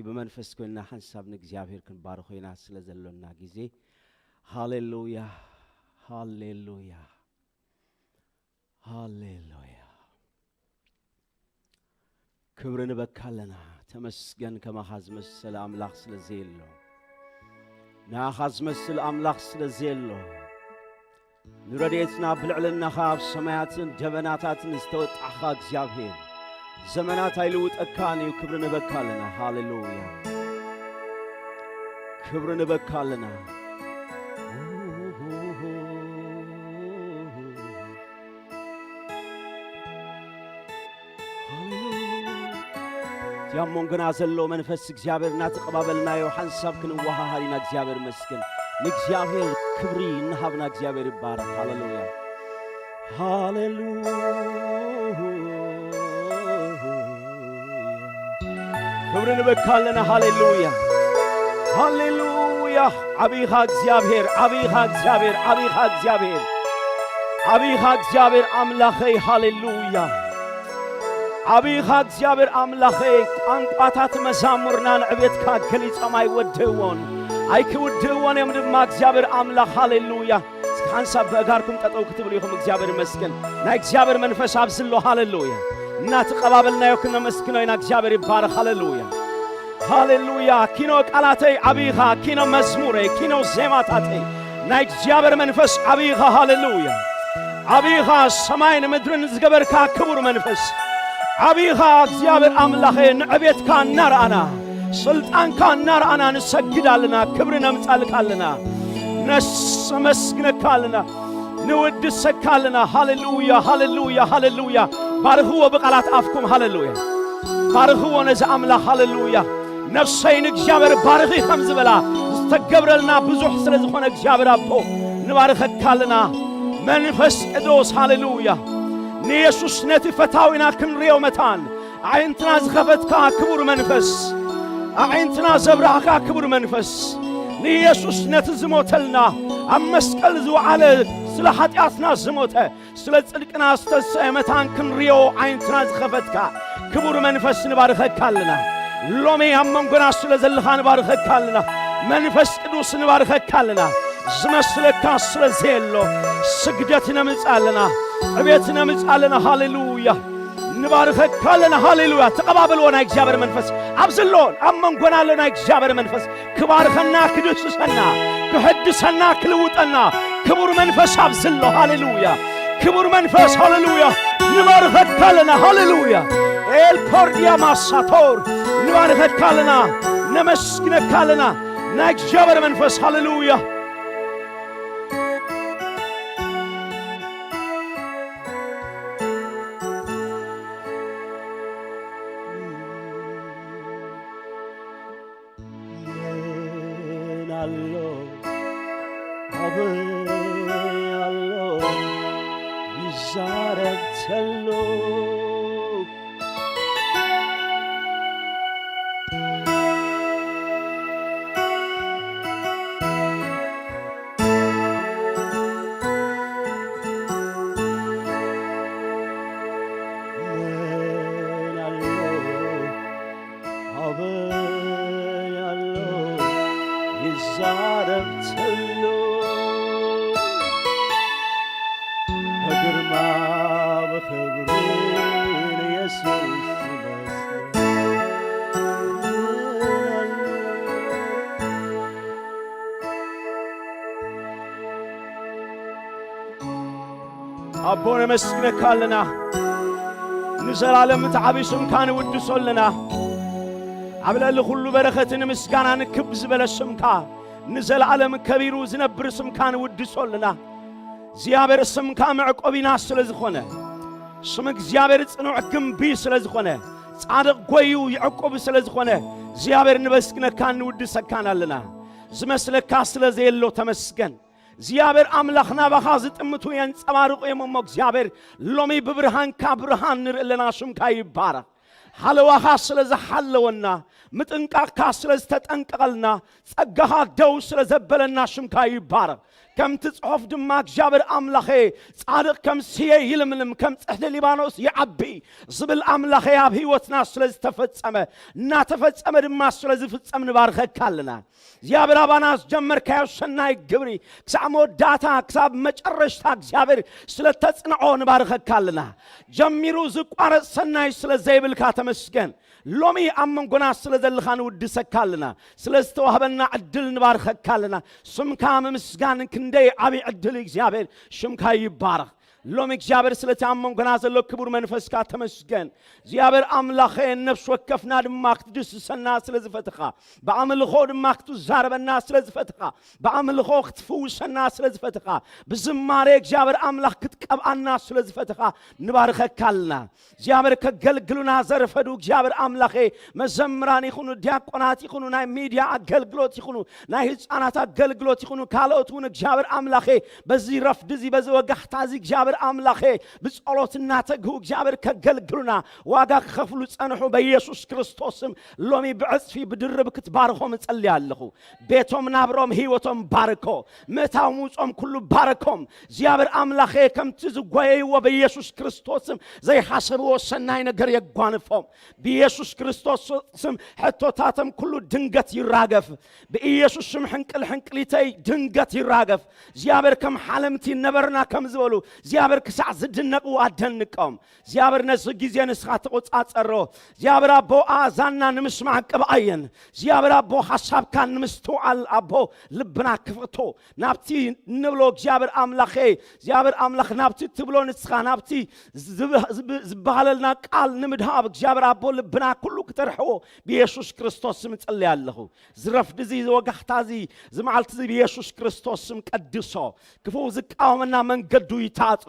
ብመንፈስ ኮይንና ሓንሳብ ንእግዚኣብሔር ክንባርኾ ኢና ስለ ዘሎና ግዜ። ሃሌሉያ፣ ሃሌሉያ፣ ሃሌሉያ። ክብሪ ንበካ ኣለና። ተመስገን፣ ከማኻ ዝመስል ኣምላኽ ስለ ዘየሎ፣ ንኣኻ ዝመስል ኣምላኽ ስለ ዘየሎ፣ ንረድኤትና ብልዕልናኻ ኣብ ሰማያትን ደበናታትን ዝተወጣሕኻ እግዚኣብሔር፣ ዘመናት ኣይልውጠካን እዩ። ክብሪ ንበካ ኣለና። ሃሌሉያ። ክብሪ ንበካ ኣለና። እቲ ኣብ መንጎና ዘሎ መንፈስ እግዚኣብሔር እናተቐባበልናዮ ሓንሳብ ክንወሃሃድ ኢና። እግዚኣብሔር መስገን። ንእግዚኣብሔር ክብሪ እናሃብና እግዚኣብሔር ይባረክ። ሃሌሉያ፣ ሃሌሉያ። ክብሪ ንበካ ኣለና። ሃሌሉያ፣ ሃሌሉያ። ዓብይኻ እግዚኣብሔር፣ ዓብይኻ እግዚኣብሔር፣ ዓብይኻ እግዚኣብሔር፣ ዓብይኻ እግዚኣብሔር ኣምላኸይ። ሃሌሉያ። ዓብይኻ እግዚኣብሔር ኣምላኸይ፣ ቋንቋታት መዛሙርና ንዕቤትካ ገሊጾም ኣይወድእዎን፣ ኣይክውድእዎን እዮም ድማ እግዚኣብሔር ኣምላኽ። ሃሌሉያ። እስኪ ሓንሳብ ብእጋርኩም ጠጠው ክትብሉ ኢኹም። እግዚኣብሔር ይመስገን። ናይ እግዚኣብሔር መንፈስ ኣብዚ ኣሎ። ሃሌሉያ። እናተቐባበልናዮ ክነመስግኖ ኢና። እግዚኣብሔር ይባረኽ። ሃሌሉያ፣ ሃሌሉያ። ኪኖ ቃላተይ ዓብይኻ፣ ኪኖ መዝሙረይ፣ ኪኖ ዜማታተይ ናይ እግዚኣብሔር መንፈስ ዓብይኻ። ሃሌሉያ። ዓብይኻ፣ ሰማይን ምድርን ዝገበርካ ክቡር መንፈስ፣ ዓብይኻ እግዚኣብሔር ኣምላኸ፣ ንዕቤትካ እናረኣና፣ ስልጣንካ እናረኣና ንሰግድ ኣለና፣ ክብሪ ነምጻልካ ኣለና፣ ነመስግነካ ኣለና፣ ንውድሰካ ኣለና። ሃሌሉያ፣ ሃሌሉያ፣ ሃሌሉያ። ባርኽዎ ብቓላት ኣፍኩም። ሃሌሉያ። ባርኽዎ ነዚ ኣምላኽ። ሃሌሉያ። ነፍሰይ ንእግዚኣብሔር ባርኺ ከም ዝበላ ዝተገብረልና ብዙሕ ስለ ዝኾነ እግዚኣብሔር ኣቦ ንባርኸካ ኣለና። መንፈስ ቅዱስ፣ ሃሌሉያ። ንየሱስ ነቲ ፈታዊና ክንሪኦ መታን ኣዒንትና ዝኸፈትካ ክቡር መንፈስ፣ ኣዒንትና ዘብራህካ ክቡር መንፈስ፣ ንየሱስ ነቲ ዝሞተልና፣ ኣብ መስቀል ዝወዓለ፣ ስለ ሓጢኣትና ዝሞተ፣ ስለ ጽድቅና ዝተሰየ መታን ክንሪኦ ኣዒንትና ዝኸፈትካ ክቡር መንፈስ ንባርኸካ ኣለና። ሎሚ ኣብ መንጎና ስለ ዘለኻ ንባርኸካ ኣለና። መንፈስ ቅዱስ ንባርኸካ ኣለና። ዝመስለካ ስለ ዘየሎ ስግደት ነምጽእ ኣለና፣ ዕቤት ነምጽእ ኣለና። ሃሌሉያ። ንባርኸካ ኣለና። ሃሌሉያ። ተቐባበልዎ ናይ እግዚኣብሔር መንፈስ። ኣብዚ ኣሎ፣ ኣብ መንጎና ኣሎ ናይ እግዚኣብሔር መንፈስ። ክባርኸና፣ ክድህስሰና፣ ክሕድሰና፣ ክልውጠና ክቡር መንፈስ ኣብዚ ኣሎ። ሃሌሉያ። ክቡር መንፈስ፣ ሃሌሉያ። ንባርኸካ ኣለና። ሃሌሉያ። ኤል ኮርዲያ ማሳቶር፣ ንባርኸካ ኣለና። ነመስግነካ ኣለና። ናይ እግዚኣብሔር መንፈስ፣ ሃሌሉያ። ምን ኣሎ ኣበይ ኣሎ ይዛረብ ተሎ። ምን ኣሎ ኣበይ ኣሎ ይዛረብ ተሎ። በግርማ በኽብሪ ንየሱስ ዝመስል ኣቦ ነመስግነካ ኣለና። ንዘላለም እቲ ዓብዪ ስምካ ንውድሶ ኣለና። ኣብ ልዕሊ ኩሉ በረኸትን ምስጋናን ክብ ዝበለ ስምካ፣ ንዘላለም ከቢሩ ዝነብር ስምካ ንውድሶ ኣለና። እግዚኣብሔር ስምካ መዕቆቢና ስለ ዝኾነ፣ ስም እግዚኣብሔር ጽኑዕ ግምቢ ስለ ዝኾነ፣ ጻድቕ ጎዩ ይዕቁብ ስለ ዝኾነ፣ እግዚኣብሔር ንመስግነካን ንውድሰካን ኣለና። ዝመስለካ ስለ ዘየሎ ተመስገን። እግዚኣብሔር ኣምላኽ ናባኻ ዝጥምቱ የንጸባርቑ እዮም እሞ፣ እግዚኣብሔር ሎሚ ብብርሃንካ ብርሃን ንርኢ ኣለና። ሽምካ ይባረኽ። ሓለዋኻ ስለ ዝሓለወና፣ ምጥንቃቕካ ስለ ዝተጠንቀቐልና፣ ጸጋኻ ደው ስለ ዘበለና ሽምካ ይባረኽ። ከምቲ ጽሑፍ ድማ እግዚኣብሔር ኣምላኸ፣ ጻድቕ ከም ስየ ይልምልም፣ ከም ጽሕዲ ሊባኖስ ይዓቢ ዝብል ኣምላኸ ኣብ ህይወትና ስለ ዝተፈጸመ፣ እናተፈጸመ ድማ ስለ ዝፍጸም ንባርከካ ኣለና። እግዚኣብሔር ኣባና ዝጀመርካዮ ሰናይ ግብሪ ክሳብ መወዳእታ፣ ክሳብ መጨረሽታ እግዚኣብሔር ስለ ተጽንዖ ንባርከካ ኣለና። ጀሚሩ ዝቋረጽ ሰናይ ስለ ዘይብልካ ተመስገን። ሎሚ ኣብ መንጎና ስለ ዘለኻ ንውድሰካ ኣለና። ስለ ዝተዋህበና ዕድል ንባርከካ ኣለና። ስምካ ምምስጋን ክንደይ ዓብዪ ዕድል እዩ እግዚኣብሔር፣ ሽምካ ይባረኽ። ሎሚ እግዚኣብሔር ስለቲ ኣብ መንጎና ዘሎ ክቡር መንፈስካ ተመስገን። እግዚኣብሔር ኣምላኸ ነፍሲ ወከፍና ድማ ክትድስሰና ስለ ዝፈትኻ፣ ብኣምልኾ ድማ ክትዛረበና ስለ ዝፈትኻ፣ ብኣምልኾ ክትፍውሰና ስለ ዝፈትኻ፣ ብዝማሬ እግዚኣብሔር ኣምላኽ ክትቀብኣና ስለ ዝፈትኻ ንባርከካ ኣለና። እግዚኣብሔር ከገልግሉና ዘርፈዱ እግዚኣብሔር ኣምላኸ፣ መዘምራን ይኹኑ፣ ዲያቆናት ይኹኑ፣ ናይ ሚድያ ኣገልግሎት ይኹኑ፣ ናይ ህፃናት ኣገልግሎት ይኹኑ፣ ካልኦት እውን እግዚኣብሔር ኣምላኸ፣ በዚ ረፍዲ እዚ፣ በዚ ወጋሕታ እዚ እግዚኣብሔር ኣምላኸ፣ ብጸሎት እናተግሁ እግዚኣብሔር ከገልግሉና ዋጋ ክኸፍሉ ጸንሑ። በኢየሱስ ክርስቶስ ስም ሎሚ ብዕጽፊ ብድርብ ክትባርኾም እጸሊ ኣለኹ። ቤቶም ናብሮም ህይወቶም ባርኮ። ምእታው ምውጾም ኩሉ ባረኮም። እግዚኣብሔር ኣምላኸ፣ ከምቲ ዝጎየይዎ በኢየሱስ ክርስቶስ ስም ዘይሓሰብዎ ሰናይ ነገር የጓንፎም። ብኢየሱስ ክርስቶስ ስም ሕቶታቶም ኩሉ ድንገት ይራገፍ። ብኢየሱስ ስም ሕንቅል ሕንቅሊተይ ድንገት ይራገፍ። እግዚኣብሔር ከም ሓለምቲ ነበርና ከም ዝበሉ እግዚኣብሔር ክሳዕ ዝድነቑ ኣደንቆም። እግዚኣብሔር ነዚ ግዜ ንስኻ ተቆጻጸሮ። እግዚኣብሔር ኣቦ ኣእዛንና ንምስማዕ ቅብኣየን። እግዚኣብሔር ኣቦ ሓሳብካ ንምስትውዓል ኣቦ ልብና ክፍቶ። ናብቲ ንብሎ እግዚኣብሔር ኣምላኸ፣ እግዚኣብሔር ኣምላኽ ናብቲ ትብሎ ንስኻ ናብቲ ዝብ- ዝብ- ዝበሃለልና ቃል ንምድሃብ እግዚኣብሔር ኣቦ ልብና ኩሉ ክተርሕዎ ብየሱስ ክርስቶስ ስም እጽሊ ኣለኹ። ዝረፍድ እዚ ዝወጋሕታ እዚ ዝመዓልቲ እዚ ብየሱስ ክርስቶስ ስም ቀድሶ። ክፉእ ዝቃወመና መንገዱ ይታጾ።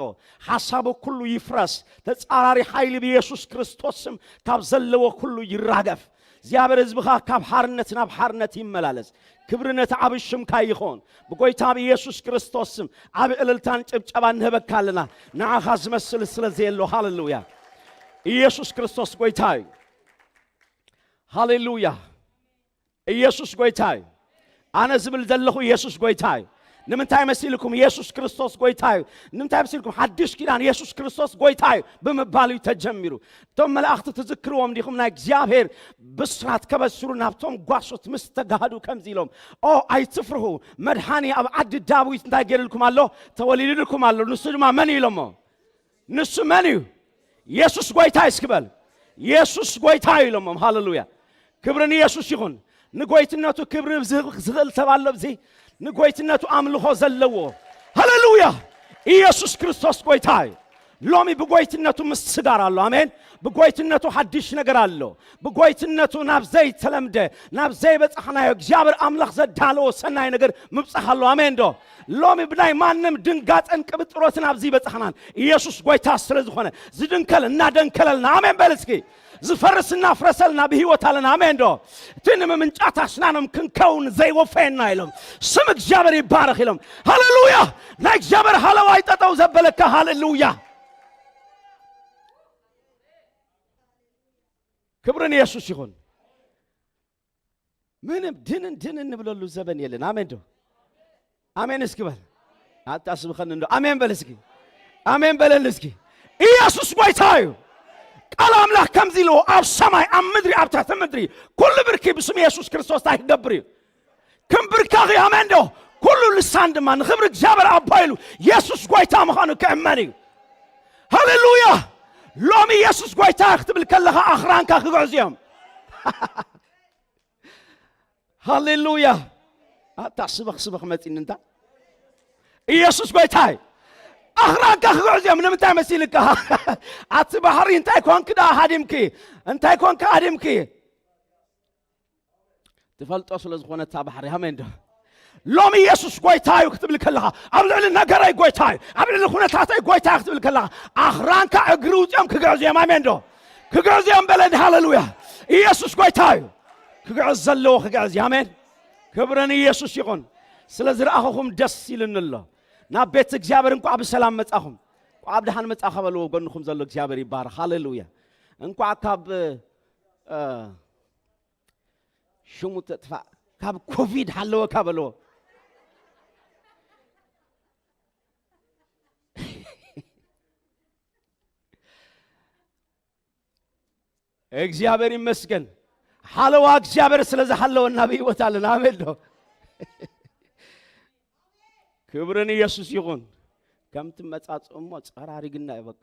ሓሳቡ ኩሉ ይፍረስ። ተጻራሪ ሓይሊ ብየሱስ ክርስቶስ ስም ካብ ዘለዎ ኩሉ ይራገፍ። እግዚኣብሔር ህዝብኻ ካብ ሓርነት ናብ ሓርነት ይመላለስ። ክብሪ ነቲ ዓቢ ሽምካ ይኹን። ብጎይታ ብኢየሱስ ክርስቶስ ስም ዓቢ እልልታን ጭብጨባን ንህበካ ኣለና። ንዓኻ ዝመስል ስለ ዘየሎ። ሃሌሉያ። ኢየሱስ ክርስቶስ ጎይታ እዩ። ሃሌሉያ። ኢየሱስ ጎይታ እዩ። ኣነ ዝብል ዘለኹ ኢየሱስ ጎይታ እዩ። ንምንታይ መሲልኩም? ኢየሱስ ክርስቶስ ጎይታ እዩ። ንምንታይ መሲልኩም? ሓድሽ ኪዳን ኢየሱስ ክርስቶስ ጎይታ እዩ ብምባል እዩ ተጀሚሩ። እቶም መላእኽቲ ትዝክርዎም ዲኹም? ናይ እግዚኣብሔር ብስራት ከበስሩ ናብቶም ጓሶት ምስ ተጋህዱ ከምዚ ኢሎም፣ ኦ ኣይትፍርሁ፣ መድሓኒ ኣብ ዓዲ ዳዊት እንታይ ገይርልኩም ኣሎ? ተወሊድልኩም ኣሎ። ንሱ ድማ መን እዩ ኢሎሞ? ንሱ መን እዩ? የሱስ ጎይታ እዩ እስኪ በል። የሱስ ጎይታ እዩ ኢሎሞም። ሃሌሉያ። ክብሪ ንየሱስ ይኹን። ንጎይትነቱ ክብሪ ዝህብ ዝኽእል ሰብ ኣሎ ኣብዚ? ንጎይትነቱ ኣምልኾ ዘለዎ። ሃሌሉያ። ኢየሱስ ክርስቶስ ጎይታ እዩ። ሎሚ ብጎይትነቱ ምስጋር ኣሎ። ኣሜን። ብጎይትነቱ ሓድሽ ነገር ኣሎ። ብጎይትነቱ ናብ ዘይተለምደ፣ ናብ ዘይበጻሕናዮ እግዚኣብሔር ኣምላኽ ዘዳለዎ ሰናይ ነገር ምብጻሕ ኣሎ። ኣሜን ዶ? ሎሚ ብናይ ማንም ድንጋጸን ቅብጥሮትን ኣብዚ ይበጻሕናን። ኢየሱስ ጎይታ ስለ ዝኾነ፣ ዝድንከል እናደንከለልና። ኣሜን በል እስኪ። ዝፈርስ እናፍረሰልና ብህይወት ኣለና። ኣሜን ዶ? እቲ ንምምንጫት ኣስናኖም ክንከውን ዘይወፈየና ኢሎም፣ ስም እግዚኣብሔር ይባረኽ ኢሎም። ሃሌሉያ። ናይ እግዚኣብሔር ሃለዋይ ጠጠው ዘበለካ። ሃሌሉያ። ክብሪ ንየሱስ ይኹን። ምንም ድንን ድንን እንብለሉ ዘበን የለን። ኣሜን ዶ? ኣሜን እስኪ በል። ኣታ ስብኸን እንዶ ኣሜን በል እስኪ። ኣሜን በለል እስኪ። ኢየሱስ ጎይታ እዩ። ቃል ኣምላኽ ከምዚ ኢልዎ፣ ኣብ ሰማይ፣ ኣብ ምድሪ፣ ኣብ ትሕቲ ምድሪ ኩሉ ብርኪ ብስም ኢየሱስ ክርስቶስ እንታይ ክገብር እዩ? ክንብርከኽ እዩ። ኣሜን ዶ? ኩሉ ልሳን ድማ ንኽብሪ እግዚኣብሔር ኣቦ ኢሉ የሱስ ጎይታ ምዃኑ ክእመን እዩ። ሃሌሉያ። ሎሚ የሱስ ጎይታ ክትብል ከለኻ ኣኽራንካ ክግዕዙ እዮም። ሃሌሉያ። ኣታ ስበኽ ስበኽ መፂኒ እንታ ኢየሱስ ጎይታ እዩ። ኣኽራንካ ክግዕዙ እዮም። ንምንታይ መሲልካ? ኣቲ ባሕሪ እንታይ ኮንክ ደኣ ሃዲምኪ? እንታይ ኮንክ ሃዲምኪ? ትፈልጦ ስለ ዝኾነ እታ ባሕሪ። ኣሜን ዶ? ሎሚ ኢየሱስ ጎይታ እዩ ክትብል ከለኻ፣ ኣብ ልዕሊ ነገረይ ጎይታ እዩ፣ ኣብ ልዕሊ ኩነታተይ ጎይታ እዩ ክትብል ከለኻ፣ ኣኽራንካ እግሪ ውፅኦም ክግዕዙ እዮም። ኣሜን ዶ? ክግዕዙ እዮም በለኒ። ሃሌሉያ። ኢየሱስ ጎይታ እዩ። ክግዕዝ ዘለዎ ክግዕዝ እዩ። ኣሜን። ክብሪ ንኢየሱስ ይኹን። ስለ ዝረኣኹኹም ደስ ኢሉኒ ኣሎ። ናብ ቤት እግዚኣብሔር እንኳዕ ብሰላም መጻኹም። እንኳዕ ብደሓን መጻኻ በልዎ ጎንኹም ዘሎ። እግዚኣብሔር ይባረኽ። ሃሌሉያ። እንኳዕ ካብ፣ እ፣ ሽሙ ተጥፋእ፣ ካብ ኮቪድ ሓለወካ በልዎ። እግዚኣብሔር ይመስገን። ሓለዋ እግዚኣብሔር ስለ ዝሓለወና ብህይወት ኣለና። ኣሜን ዶ? ክብርን ኢየሱስ ይኹን። ከምቲ መጻጽ እሞ ጸራሪግና እዩ በቃ።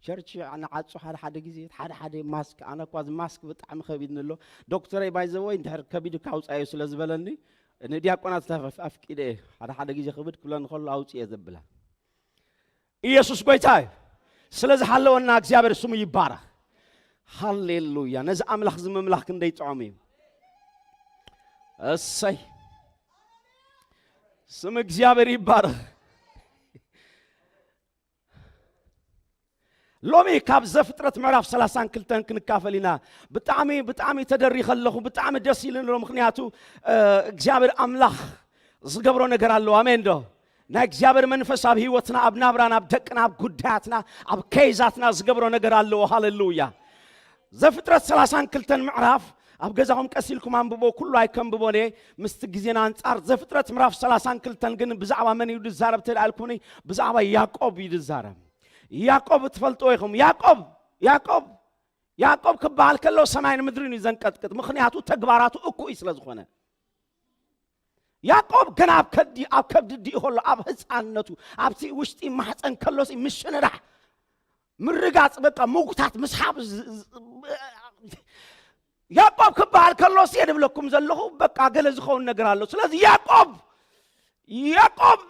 ቸርች ንዓጹ ሓደ ሓደ ግዜ፣ ሓደ ሓደ ማስክ፣ ኣነ እኳ እዚ ማስክ ብጣዕሚ ከቢድኒ ኣሎ። ዶክተረይ ባይዘወይ እንድሕር ከቢድካ ኣውጻዮ ስለ ዝበለኒ፣ ንዲያቆናት ኣፍ-፣ ኣፍቂደ እየ። ሓደ ሓደ ግዜ ክብድ ክብለኒ ከሎ ኣውጽየ ዘብላ። ኢየሱስ ጎይታ እዩ። ስለ ዝሓለወና እግዚኣብሔር ስሙ ይባረኽ። ሃሌሉያ። ነዚ ኣምላኽ እዚ ምምላኽ ክንደይ ጥዑም እዩ። እሰይ። ስም እግዚኣብሔር ይባረኽ። ሎሚ ካብ ዘፍጥረት ምዕራፍ ሰላሳን ክልተን ክንካፈል ኢና። ብጣዕሚ፣ ብጣዕሚ ተደሪኸ ኣለኹ። ብጣዕሚ ደስ ኢሉኒ ኣሎ። ምኽንያቱ፣ እ፣ እግዚኣብሔር ኣምላኽ ዝገብሮ ነገር ኣለዎ። ኣሜን ዶ? ናይ እግዚኣብሔር መንፈስ ኣብ ህይወትና፣ ኣብ ናብራና፣ ኣብ ደቅና፣ ኣብ ጉዳያትና፣ ኣብ ከይዛትና ዝገብሮ ነገር ኣለዎ። ሃሌሉያ። ዘፍጥረት ሰላሳን ክልተን ምዕራፍ ኣብ ገዛኹም ቀስ ኢልኩም ኣንብቦ፣ ኩሉ ኣይከንብቦን እየ ምስቲ ግዜና ኣንጻር። ዘፍጥረት ምዕራፍ ሰላሳን ክልተን ግን ብዛዕባ መን እዩ ዝዛረብ ተዳልኩኒ? ብዛዕባ ያዕቆብ እዩ ዝዛረብ። ያዕቆብ ትፈልጥዎ ኢኹም። ያዕቆብ፣ ያዕቆብ፣ ያዕቆብ ክበሃል ከሎ ሰማይን ምድርን እዩ ዘንቀጥቅጥ። ምኽንያቱ ተግባራቱ እኩይ ስለ ዝኾነ። ያዕቆብ ገና ኣብ ከዲ-፣ ኣብ ከብዲ ኣዲኡ ከሎ፣ ኣብ ህፃንነቱ፣ ኣብቲ ውሽጢ ማሕፀን ከሎሲ ምሽንዳሕ፣ ምርጋፅ፣ በቃ ምጉታት፣ ምስሓብ ዝ-፣ ዝ-፣ ያዕቆብ ክበሃል ከሎሲ እየ ድብለኩም ዘለኹ፣ በቃ ገለ ዝኸውን ነገር ኣሎ። ስለዚ ያዕቆብ፣ ያዕቆብ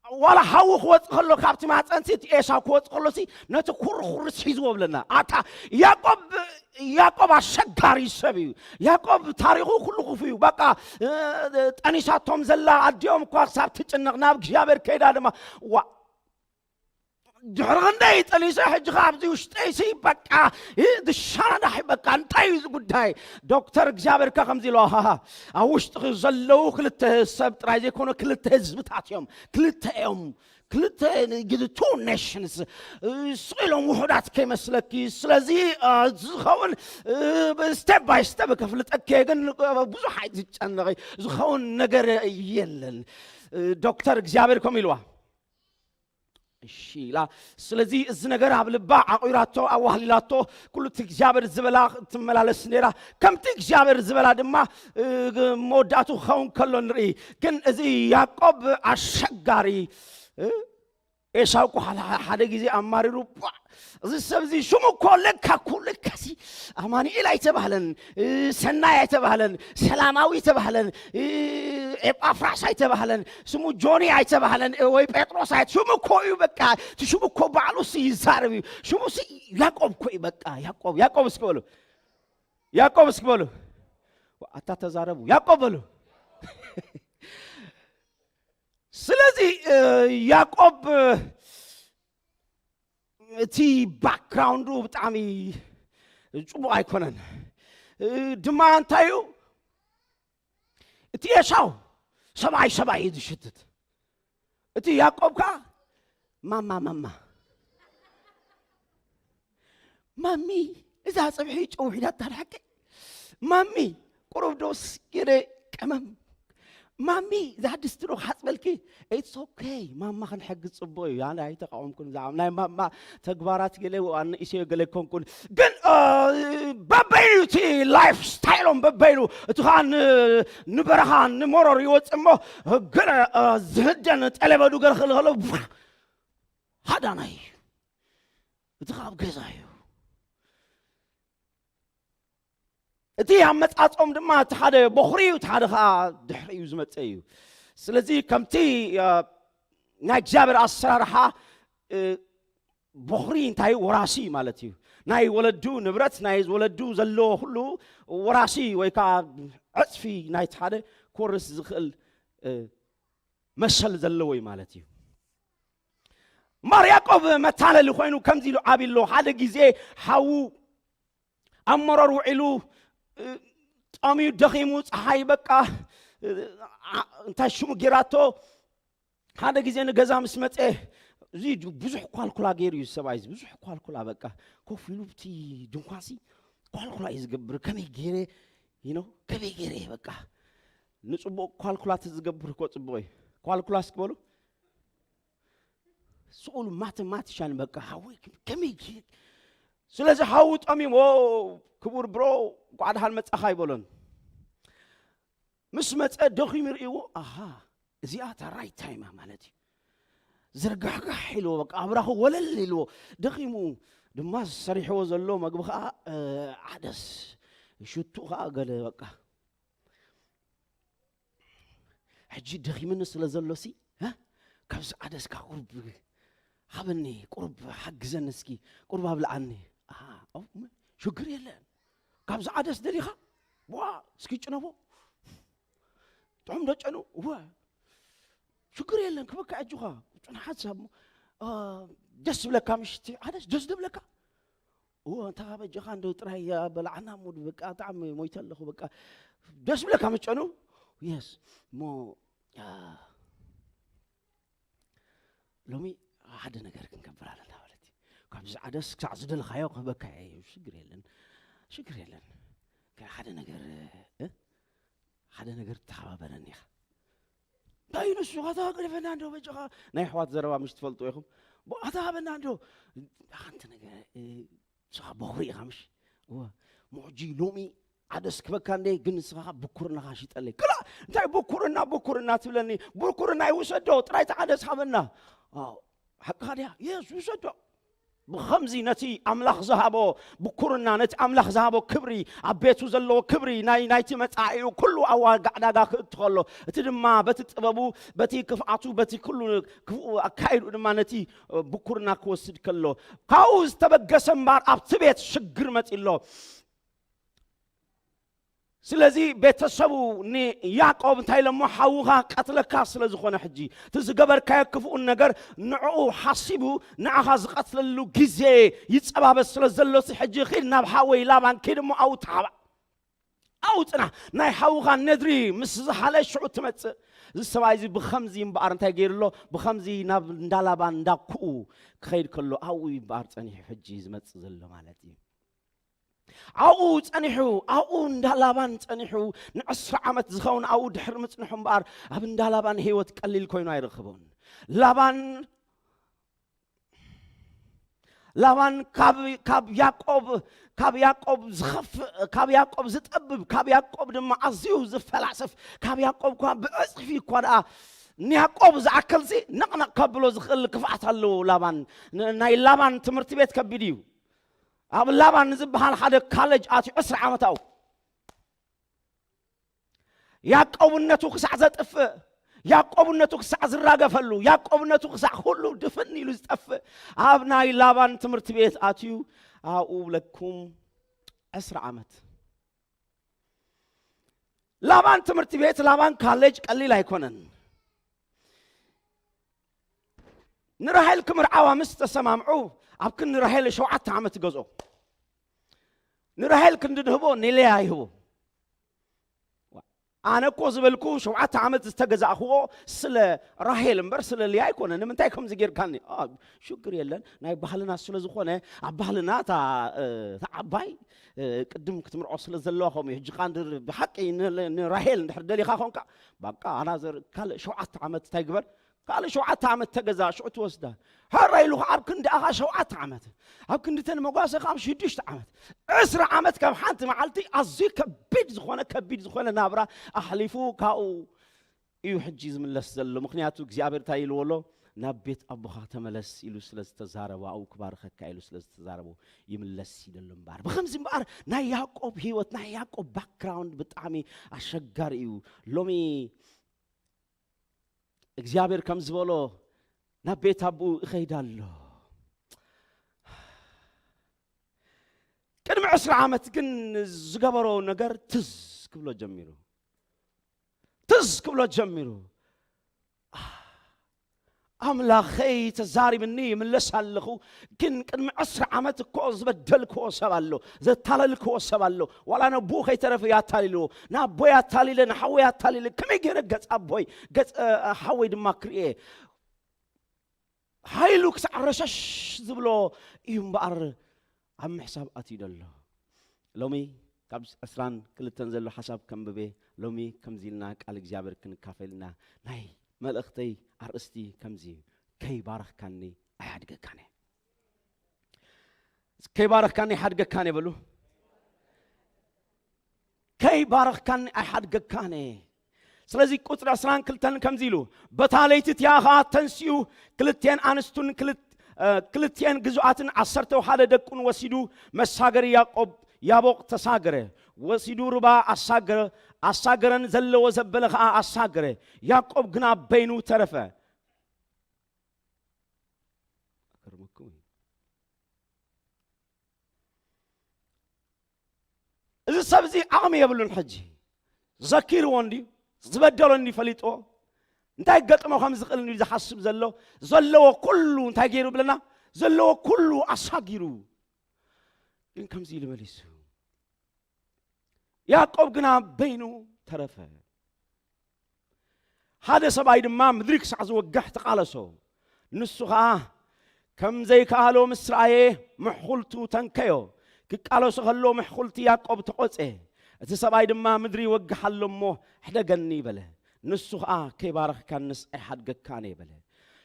ዋላ ሓዊ ክወፅ ከሎ፣ ካብቲ ማፀንሲ እቲ ኤሳው ክወፅ ከሎሲ ነቲ ኩርኩርስ ሒዝዎ ብለና። ኣታ ያዕቆብ፣ ያዕቆብ ኣሸጋሪ ሰብ እዩ። ያዕቆብ ታሪኹ ኩሉ ክፉ እዩ። በቃ፣ እ፣ ጠኒሳቶም ዘላ ኣዲኦም እኳ ክሳብ ትጭነቕ ናብ እግዚኣብሔር ከይዳ ድማ፣ ዋ፣ ድሕሪ ክንደይ ጠኒሰ፣ ሕጂ ኸዓ ኣብዚ ውሽጠይሲ በቃ፣ እ፣ ድሻናዳሒ በቃ፣ እንታይ እዩ እዚ ጉዳይ? ዶክተር እግዚኣብሔር ከ ከምዚ ኢሎ፣ ሃሃ፣ ኣብ ውሽጥኺ ዘለዉ ክልተ ሰብ ጥራይ ዘይኮነ፣ ክልተ ህዝብታት እዮም። ክልተ እዮም። ክልተ ን-፣ ግድ-፣ two nations፣ እ፣ ስቕ ኢሎም ውሑዳት ከይመስለኪ። ስለዚ፣ እ፣ ዝኸውን፣ እ፣ step by step ከፍልጠኪ እየ፣ ግን፣ እ፣ ብዙሕ ኣይትጨነቒ። ዝኸውን ነገር የለን። እ፣ ዶክተር እግዚኣብሔር ከምኡ ኢልዋ። እሺ ኢላ። ስለዚ እዚ ነገር ኣብ ልባ ዓቑራቶ፣ ኣዋህሊላቶ፣ ኩሉ እቲ እግዚኣብሔር ዝበላ ትመላለስ ነይራ። ከምቲ እግዚኣብሔር ዝበላ ድማ፣ እ፣ መወዳእቱ ክኸውን ከሎ ንርኢ። ግን እዚ ያዕቆብ ኣሸጋሪ፣ እ፣ ኤሳው እኮ ሓደ፣ ሓደ ግዜ ኣማሪሩ፣ "ቧ፣ እዚ ሰብ እዚ ሽሙ እኮ ለካ እኮ ለካሲ ኣማኑኤል ኣይተባህለን፣ እ፣ ሰናይ ኣይተባህለን፣ ሰላማዊ ኣይተባህለን፣ እ፣ ኤጳፍራስ ኣይተባህለን፣ ስሙ ጆኒ ኣይተባህለን፣ እ፣ ወይ ጴጥሮስ ኣይ-፣ ሽሙ እኮ እዩ በቃ፣ እቲ ሽሙ እኮ ባዕሉ ሲ ይዛረብ እዩ፣ ሽሙ ሲ ያዕቆብ እኮ እዩ በቃ፣ ያዕቆብ፣ ያዕቆብ እስኪ በሉ፣ ያዕቆብ እስኪ በሉ፣ ኣታ ተዛረቡ፣ ያዕቆብ በሉ." ስለዚ፣ እ፣ ያዕቆብ፣ እ፣ እቲ ባክግራውንዱ ብጣዕሚ ጽቡቕ ኣይኮነን። እ፣ ድማ እንታይ እዩ? እቲ ኤሳው ሰብኣይ ሰብኣይ እዩ ዝሽትት። እቲ ያዕቆብ ከኣ ማማ፣ ማማ። ማሚ፣ እዛ ጽብሒ ጨው ሒዛታ ድሓቂ? ማሚ፣ ቁሩብ ዶስ ገለ ቀመም? ማሚ፣ እዛ ድስቲ ዶ ክሓጽበልኪ? It's okay፣ ማማ ክንሕግዝ ጽቡቕ እዩ። ኣነ ኣይተቃወምኩን። እዛ ናይ ማማ ተግባራት ገለ ኣነኢሰዮ ገለ ኣይኮንኩን። ግን፣ እ፣ በበይኑ እቲ ላይፍ ስታይሎም በበይኑ፣ እቲ ኸኣ ን-፣ ንበረኻ ንመሮር ይወጽእ እሞ፣ ገለ፣ እ፣ ዝህደን ጠለበዱ ገለ ክእል ከሎ፣ ሃዳናይ እዩ። እቲ ኸኣ ኣብ ገዛ እዩ። እቲ ኣመጻጽኦም ድማ እቲ ሓደ በኹሪ እዩ፣ እቲ ሓደ ኸኣ ድሕሪ እዩ ዝመጽእ እዩ። ስለዚ ከምቲ፣ እ፣ ናይ እግዚኣብሔር ኣሰራርሓ፣ እ፣ በኹሪ እንታይ እዩ? ወራሲ ማለት እዩ። ናይ ወለዱ ንብረት፣ ናይ ወለዱ ዘለዎ ኩሉ ወራሲ ወይ ከኣ ዕጽፊ ናይቲ ሓደ ክወርስ ዝኽእል፣ እ፣ መሰል ዘለዎ እዩ ማለት እዩ። እምበር ያዕቆብ መታለሊ ኮይኑ ከምዚ ኢሉ ዓብዩ ኣሎ። ሓደ ግዜ ሓዉ ኣብ መሮር ውዒሉ፣ እ፣ ጠምዩ ደኺሙ፣ ጸሓይ በቃ፣ እ፣ ዓ-፣ እንታይ ሽሙ ጌራቶ፣ ሓደ ግዜ ንገዛ ምስ መጸ፣ እዚ ብዙሕ ኳልኩላ ገይሩ እዩ ሰብኣይ፣ እዚ ብዙሕ ኳልኩላ በቃ፣ ኮፍ ኢሉ ብቲ ድንኳንሲ ኳልኩላ እዩ ዝገብር። ከመይ ገይረ፣ you know፣ ከመይ ገይረ በቃ፣ ንጽቡቕ ኳልኩላ ተዝገብር እኮ ጽቡቕ እዩ። ኳልኩላ እስኪ በሉ። ስኡል ማተማቲሻን በቃ፣ ሓወይ፣ ከመይ ገይረ፣ ስለዚ ሓዉ ጠሚሞ፣ ክቡር ብሮ፣ እንኳዕ ደሓን መጻኻ ኣይበሎን። ምስ መጸ ደኺሙ ይርእይዎ። ኣሃ፣ እዚኣ እታ ራይት ታይማ ማለት እዩ። ዝርጋሕጋሕ ኢልዎ፣ በቃ ኣብራኹ ወለል ኢልዎ። ደኺሙ ድማ ዝሰሪሕዎ ዘሎ መግቢ ኸዓ ዓደስ፣ ሽቱ ኸዓ ገለ በቃ። ሕጂ ደኺምኒ ስለ ዘሎሲ፣ እ? ካብዚ ዓደስካ ቁርብ ሃበኒ፣ ቁርብ ሓግዘኒ እስኪ፣ ቁርብ ኣብልዓኒ። ኣሃ፣ ሽግር የለን። ካብዚ ዓደስ ደሊኻ፣ ዋ፣ እስኪ ጭነቦ። ጥዑም ዶ ጨኑ? እወ። ሽግር የለን፣ ክበካ ኣጆኻ። ጭኑ ሓሳብ፣ እ፣ ደስ ዝብለካ ምሽቲ፣ ዓደስ ደስ ደብለካ። እወ፣ እንታ በጃኻ እንዶ ጥራይ በላዕና ሙድ፣ በቃ፣ ብጣዕሚ ሞይተ ኣለኹ፣ በቃ። ደስ ዝብለካ መጨኑ? የስ። እሞ፣ እ፣ ሎሚ ሓደ ነገር ክንገብር ኣለና ማለት እዩ። ካብዚ ዓደስ ክሳዕ ዝደለኻዮ ክህበካ እየ። ሽግር የለን። ሽግር የለን። ግን ሓደ ነገር፣ እ? ሓደ ነገር ተሓባበረኒ ኢኻ። እንታይ እዩ ንሱ? ኣታ ገደፈና እንዶ በጃኻ። ናይ ኣሕዋት ዘረባ ምሽ ትፈልጡ ኢኹም። ብ-፣ ኣታ ሃበና እንዶ። ሓንቲ ነገር፣ እ፣ ንስኻ በኹሪ ኢኻ ምሽ? እወ። እሞ ሕጂ ሎሚ ዓደስ ክበካ እንደ፣ ግን ንስኻ ብኩርናኻ ሽጠለይ። ክላ፣ እንታይ ብኩርና፣ ብኩርና ትብለኒ? ብኩርና ይውሰዶ፣ ጥራይ እቲ ዓደስ ሃበና። ኣዎ፣ ሓቅኻ ድያ? የስ፣ ውሰዶ። ብኸምዚ ነቲ ኣምላኽ ዝሃቦ ብኩርና፣ ነቲ ኣምላኽ ዝሃቦ ክብሪ፣ ኣብ ቤቱ ዘለዎ ክብሪ፣ ናይ፣ ናይቲ መጻኢኡ ኩሉ ኣብ ዋጋ ዕዳጋ ክእቱ ከሎ፣ እቲ ድማ በቲ ጥበቡ፣ በቲ ክፍኣቱ፣ በቲ ኩሉ ክፉእ ኣካይዱ ድማ ነቲ ብኩርና ክወስድ ከሎ፣ ካብኡ ዝተበገሰ እምበር ኣብቲ ቤት ሽግር መጺ ኣሎ። ስለዚ ቤተሰቡ ንያዕቆብ እንታይ ኢሎሞ? ሓውኻ ቀትለካ ስለ ዝኾነ፣ ሕጂ እቲ ዝገበርካዮ ክፉእን ነገር ንዕኡ ሓሲቡ ንዓኻ ዝቐትለሉ ግዜ ይጸባበስ ስለ ዘሎሲ፣ ሕጂ ኺድ ናብ ሓወይ ላባን ኪድ እሞ ኣብኡ ተሓባእ። ኣብኡ ጽናሕ። ናይ ሓውኻ ነድሪ ምስ ዝሓለ ሽዑ ትመጽእ። እዚ ሰብኣይ እዚ ብኸምዚ እምበኣር እንታይ ገይሩ ኣሎ? ብኸምዚ ናብ እንዳ ላባን እንዳ ኩኡ ክኸይድ ከሎ ኣብኡ እምበኣር ጸኒሑ ሕጂ ዝመጽእ ዘሎ ማለት እዩ። ኣብኡ ጸኒሑ፣ ኣብኡ እንዳ ላባን ጸኒሑ፣ ንዕስራ ዓመት ዝኸውን ኣብኡ ድሕሪ ምጽንሑ እምበኣር፣ ኣብ እንዳ ላባን ህይወት ቀሊል ኮይኑ ኣይረኸቦን። ላባን፣ ላባን ካብ፣ ካብ ያዕቆብ፣ ካብ ያዕቆብ ዝኸፍእ፣ ካብ ያዕቆብ ዝጠብብ፣ ካብ ያዕቆብ ድማ ኣዝዩ ዝፈላሰፍ፣ ካብ ያዕቆብ እኳ ብዕጽፊ እኳ ደኣ ንያዕቆብ ዝኣክልሲ ነቕነቕ ከብሎ ዝኽእል ክፍኣት ኣለዎ ላባን። ን-፣ ናይ ላባን ትምህርቲ ቤት ከቢድ እዩ። ኣብ ላባን ንዝበሃል ሓደ ካለጅ ኣትዩ ዕስራ ዓመት ኣብኡ። ያዕቆብነቱ ክሳዕ ዘጥፍእ፣ ያዕቆብነቱ ክሳዕ ዝራገፈሉ፣ ያዕቆብነቱ ክሳዕ ኩሉ ድፍን ኢሉ ዝጠፍእ፣ ኣብ ናይ ላባን ትምህርቲ ቤት ኣትዩ ኣብኡ ብለኩም ዕስራ ዓመት። ላባን ትምህርቲ ቤት፣ ላባን ካሌጅ ቀሊል ኣይኮነን። ንራሄል ክምርዓዋ ምስ ተሰማምዑ፣ ኣብ ክንዲ ራሄል ሸውዓተ ዓመት ይገዝኦ። ንራሄል ክንዲ ንህቦ ንልያ ይህቦ። ኣነ እኮ ዝበልኩ ሸውዓተ ዓመት ዝተገዛእኽዎ ስለ ራሄል እምበር ስለ ልያ ኣይኮነ። ንምንታይ ከምዚ ጌርካኒ? አ፣ ሽግር የለን፣ ናይ ባህልና ስለ ዝኾነ፣ ኣብ ባህልና እታ፣ እ፣ እታ ዓባይ፣ እ፣ ቅድም ክትምርዖ ስለ ዘለዋ ከምኡ እዩ። ሕጂ ኸኣ እንድር ብሓቂ ን-፣ ንራሄል እንድሕር ደሊኻ ኾንካ፣ በቃ ኣናዘር ካልእ ሸውዓተ ዓመት እንታይ ግበር? ካልእ ሸውዓተ ዓመት ተገዛ ሽዑ ትወስዳ። ሕራይ ኢሉ ኣብ ክንዲ ኣኻ ሸውዓተ ዓመት፣ ኣብ ክንዲ ተን መጓሰ ካብ ሽዱሽተ ዓመት፣ ዕስራ ዓመት ከም ሓንቲ መዓልቲ ኣዝዩ ከቢድ ዝኾነ፣ ከቢድ ዝኾነ ናብራ ኣሕሊፉ ካብኡ እዩ ሕጂ ዝምለስ ዘሎ። ምኽንያቱ እግዚኣብሔር እንታይ ኢልዎ ኣሎ? "ናብ ቤት ኣቦኻ ተመለስ" ኢሉ ስለ ዝተዛረቦ፣ ኣብኡ ክባርኸካ ኢሉ ስለ ዝተዛረቦ ይምለስ እዩ ዘሎ እምበኣር። ብኸምዚ እምበኣር ናይ ያዕቆብ ህይወት፣ ናይ ያዕቆብ ባክግራውንድ ብጣዕሚ ኣሸጋሪ እዩ። ሎሚ እግዚኣብሔር ከም ዝበሎ ናብ ቤት ኣቦኡ እኸይድ ኣሎ። ቅድሚ ዕስራ ዓመት ግን ዝገበሮ ነገር ትዝ ክብሎ ጀሚሩ። ትዝ ክብሎ ጀሚሩ። ኣምላኸይ ተዛሪብኒ ይምለስ ኣለኹ፣ ግን ቅድሚ ዕስራ ዓመት እኮ ዝበደልክዎ ሰብ ኣሎ፣ ዘታለልክዎ ሰብ ኣሎ። ዋላ ነቦኡ ከይተረፈ ያታሊልዎ። ንኣቦይ ኣታሊለ፣ ንሓወይ ኣታሊለ፣ ከመይ ገይረ ገጽ ኣቦይ፣ ገጽ፣ እ፣ ሓወይ ድማ ክርእየ? ሓይሉ ክሳዕ ረሸሽ ዝብሎ እዩ እምበኣር ኣብ ምሕሳብ ኣትዩ ዘሎ። ሎሚ ካብ ዕስራን ክልተን ዘሎ ሓሳብ ከንብቤ፣ ሎሚ ከምዚ ኢልና ቃል እግዚኣብሔር ክንካፈል ኢና። ናይ መልእኽተይ ኣርእስቲ ከምዚ እዩ፣ "ከይባረኽካኒ ኣይሓድገካን እየ።" ከይባረኽካኒ ኣይሓድገካን እየ በሉ። ከይባረኽካኒ ኣይሓድገካን እየ። ስለዚ ቁጽሪ ዕስራን ክልተን ከምዚ ኢሉ፣ በታ ለይቲ እቲኣ ኸኣ ተንሲኡ ክልቴን ኣንስቱን ክልት-፣ እ፣ ክልቴን ግዙኣትን ዓሰርተ ሓደ ደቁን ወሲዱ መሳገሪ ያዕቆብ ያቦቕ ተሳገረ። ወሲዱ ሩባ ኣሳገረ፣ ኣሳገረን ዘለዎ ዘበለ ኸኣ ኣሳገረ። ያዕቆብ ግና በይኑ ተረፈ። ኣከርመኩም እዩ። እዚ ሰብ እዚ ዓቕሚ የብሉን። ሕጂ ዘኪርዎ እንድዩ፣ ዝበደሎ እንድዩ ፈሊጥዎ፣ እንታይ ገጥሞ ከም ዝኽእል እንድዩ ዝሓስብ ዘሎ። ዘለዎ ኩሉ እንታይ ገይሩ ብለና? ዘለዎ ኩሉ ኣሳጊሩ። ግን ከምዚ ኢሉ መሊሱ፣ ያዕቆብ ግና በይኑ ተረፈ። ሓደ ሰብኣይ ድማ ምድሪ ክሳዕ ዝወግሕ ተቓለሶ። ንሱ ኸኣ ከም ዘይከኣሎ ምስ ረኣየ ምሕኹልቱ ተንከዮ። ክቃለሶ ከሎ ምሕኹልቲ ያዕቆብ ተቖጸ። እቲ ሰብኣይ ድማ ምድሪ ይወግሕ ኣሎ እሞ ሕደገኒ በለ። ንሱ ኸኣ ከይባረኽካንስ ኣይሓድገካን እየ በለ።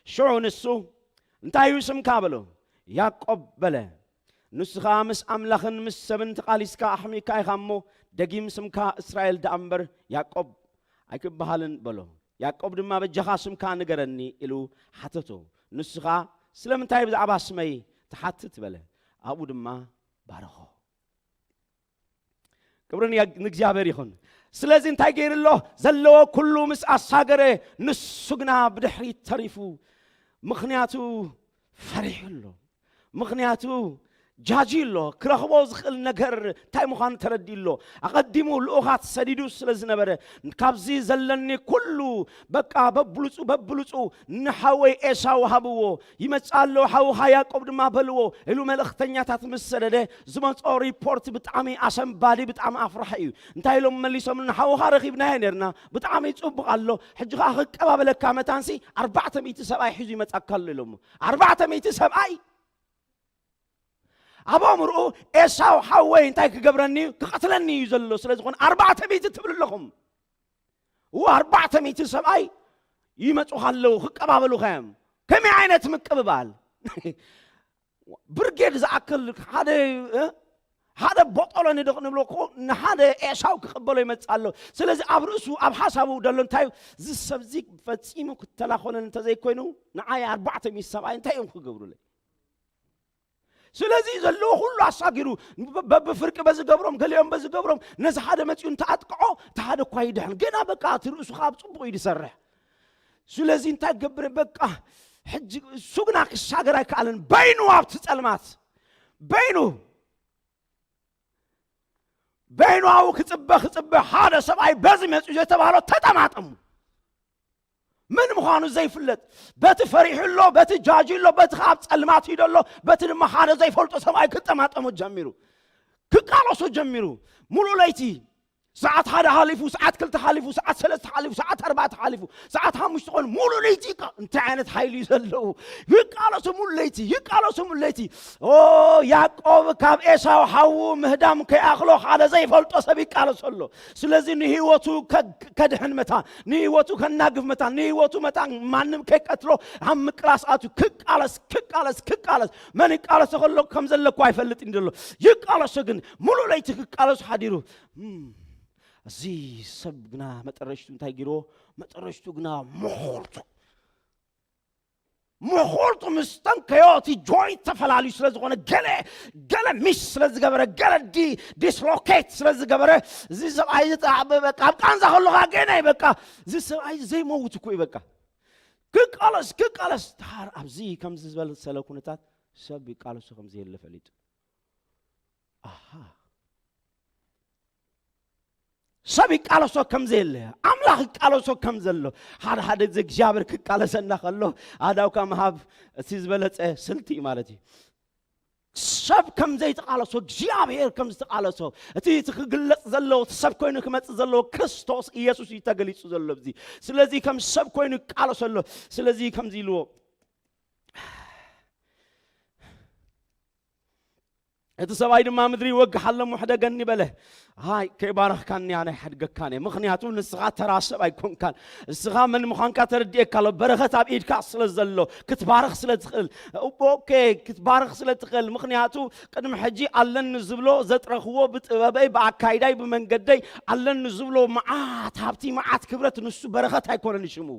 ሽዑ ንሱ እንታይ እዩ ስምካ በሎ። ያዕቆብ በለ። ንሱ ኸኣ ምስ ኣምላኽን ምስ ሰብን ተቓሊስካ ኣሕሚእካ ኢኻ እሞ ደጊም ስምካ እስራኤል ደኣ እምበር ያዕቆብ ኣይክበሃልን በሎ። ያዕቆብ ድማ በጃኻ ስምካ ንገረኒ ኢሉ ሓተቶ። ንሱ ኸኣ ስለምንታይ ብዛዕባ ስመይ ትሓትት በለ። ኣብኡ ድማ ባረኾ። ክብሪ ንያ-፣ ንእግዚኣብሔር ይኹን። ስለዚ እንታይ ገይሩ ኣሎ? ዘለዎ ኩሉ ምስ ኣሳገረ ንሱ ግና ብድሕሪት ተሪፉ። ምኽንያቱ ፈሪሑ ኣሎ። ምኽንያቱ ጃጂ ኣሎ። ክረኽቦ ዝኽእል ነገር እንታይ ምዃኑ ተረዲኡ ኣሎ። ኣቐዲሙ ልኡኻት ሰዲዱ ስለ ዝነበረ፣ ካብዚ ዘለኒ ኩሉ በቃ በብሉጹ በብሉጹ ንሓወይ ኤሳው ሃብዎ። ይመጽእ ኣሎ፣ ሓውኻ ያዕቆብ ድማ በልዎ ኢሉ መልእኽተኛታት ምስ ሰደደ፣ ዝመጾ ሪፖርት ብጣዕሚ ኣሰንባዲ፣ ብጣዕሚ ኣፍራሒ እዩ። እንታይ ኢሎም መሊሶም? ንሓውኻ ረኺብናዮ ነርና፣ ብጣዕሚ ጽቡቕ ኣሎ። ሕጂ ኸኣ ክቀባበለካ መታንሲ ኣርባዕተ ሚእቲ ሰብኣይ ሒዙ ይመጻካ ኣሎ ኢሎሞ። ኣርባዕተ ሚእቲ ሰብኣይ ኣብ ኣእምርኡ ኤሳው ሓወይ እንታይ ክገብረኒ እዩ? ክቐትለኒ እዩ ዘሎ። ስለ ዝኾነ ኣርባዕተ ሚእቲ ትብል ኣለኹም። እዎ ኣርባዕተ ሚእቲ ሰብኣይ ይመጹኻ ኣለዉ፣ ክቀባበሉኻ እዮም። ከመይ ዓይነት ምቅብባል? ብርጌድ ዝኣክል ሓደ፣ እ? ሓደ ቦጦሎኒ ዶ ክንብሎ እኮ ንሓደ ኤሳው ክቕበሎ ይመጽእ ኣሎ። ስለዚ ኣብ ርእሱ፣ ኣብ ሓሳቡ ደሎ እንታይ እዩ? እዚ ሰብዚ ፈጺሙ ክተላኾነን እንተዘይኮይኑ ንዓይ ኣርባዕተ ሚእቲ ሰብኣይ እንታይ እዮም ክገብሩለይ? ስለዚ ዘለዎ ኩሉ ኣሳጊሩ በ-፣ በብፍርቂ በዚ ገብሮም፣ ገሊኦም በዚ ገብሮም፣ ነዚ ሓደ መጺኡ እንተኣጥቅዖ፣ እቲ ሓደ እኳ ይድሕን። ገና በቃ እቲ ርእሱ ከኣ ጽቡቕ እዩ ዝሰርሕ። ስለዚ እንታይ ገብረ በቃ ሕጂ እሱ ግና ክሻገር ኣይከኣለን። በይኑ ኣብቲ ጸልማት፣ በይኑ፣ በይኑ ኣብኡ ክጽበ፣ ክጽበ ሓደ ሰብኣይ በዚ መጺኡ ዝተባህሎ ተጠማጠሙ። መን ምዃኑ ዘይፍለጥ፣ በቲ ፈሪሑ ኣሎ፣ በቲ ጃጂ ኣሎ፣ በቲ ከኣ ኣብ ጸልማት እዩ ዘሎ፣ በቲ ድማ ሓደ ዘይፈልጦ ሰብኣይ ክጠማጠሞ ጀሚሩ፣ ክቃለሶ ጀሚሩ። ሙሉእ ለይቲ ሰዓት ሓደ ሓሊፉ፣ ሰዓት ክልተ ሓሊፉ፣ ሰዓት ሰለስተ ሓሊፉ፣ ሰዓት ኣርባዕተ ሓሊፉ፣ ሰዓት ሓሙሽተ ኮይኑ ሙሉእ ለይቲ ይቃ-፣ እንታይ ዓይነት ሓይሊ እዩ ዘለዎ? ይቃለሶ ሙሉእ ለይቲ፣ ይቃለሶ ሙሉእ ለይቲ። ኦ፣ ያዕቆብ ካብ ኤሳው ሓዉ ምህዳም ከይኣኽሎ ሓደ ዘይፈልጦ ሰብ ይቃለሶ ኣሎ። ስለዚ ንህይወቱ ከ-፣ ከድሕን መታን፣ ንህይወቱ ከናግፍ መታን፣ ንህይወቱ መታን ማንም ከይቀትሎ ኣብ ምቅላስ ኣትዩ ክቃለስ፣ ክቃለስ፣ ክቃለስ። መን ይቃለሶ ከሎ ከም ዘለኩ ኣይፈልጥን ዘሎ። ይቃለሶ ግን ሙሉእ ለይቲ ክቃለሶ ሓዲሩ። እም፣ እዚ ሰብ ግና መጠረሽቱ እንታይ ገይርዎ? መጠረሽቱ ግና መኾርቱ፣ መኾርቱ ምስ ተንከዮ እቲ ጆይንት ተፈላልዩ ስለ ዝኾነ ገለ፣ ገለ ሚስ ስለ ዝገበረ፣ ገለ ዲ-፣ ዲስሎኬት ስለ ዝገበረ፣ እዚ ሰብኣይ እዚ ጣ-፣ በ-፣ በቃ ኣብ ቃንዛ ከለኻ ገና እዩ በቃ፣ እዚ ሰብኣይ እዚ ዘይመውት እኮ እዩ በቃ። ክቃለስ፣ ክቃለስ። ድሓር ኣብዚ ከምዚ ዝበለ ሰለ ኩነታት ሰብ ይቃለሱ ከም ዘየለ ፈሊጡ። ኣሃ። ሰብ ይቃለሶ ከም ዘየለ፣ ኣምላኽ ይቃለሶ ከም ዘሎ፣ ሓደ ሓደ ግዜ እግዚኣብሔር ክቃለሰና ከሎ፣ ኣእዳውካ ምሃብ እቲ ዝበለጸ ስልቲ እዩ ማለት እዩ። ሰብ ከም ዘይተቃለሶ፣ እግዚኣብሔር ከም ዝተቃለሶ፣ እቲ፣ እቲ ክግለጽ ዘለዎ፣ እቲ ሰብ ኮይኑ ክመጽእ ዘለዎ ክርስቶስ ኢየሱስ እዩ ተገሊጹ ዘሎ ኣብዚ። ስለዚ ከም ሰብ ኮይኑ ይቃለሶ ኣሎ። ስለዚ ከምዚ ኢልዎ፣ እቲ ሰብኣይ ድማ ምድሪ ይወግሕ ኣሎ፣ ምሕደገኒ በለ። ኣይ፣ ከይባረኽካኒ ኣነ ኣይሓድገካን እየ። ምኽንያቱ ንስኻ ተራ ሰብ ኣይኮንካን። ንስኻ መን ምዃንካ ተረዲኤካ ኣሎ። በረኸት ኣብ ኢድካ ስለ ዘሎ፣ ክትባረኽ ስለ ትኽእል። ኦኬ፣ ክትባረኽ ስለ ትኽእል። ምኽንያቱ ቅድሚ ሕጂ ኣለኒ ዝብሎ ዘጥረኽዎ ብጥበበይ፣ ብኣካይዳይ፣ ብመንገደይ ኣለኒ ዝብሎ መዓት ሃብቲ፣ መዓት ክብረት ንሱ በረኸት ኣይኮነን ሽሙ።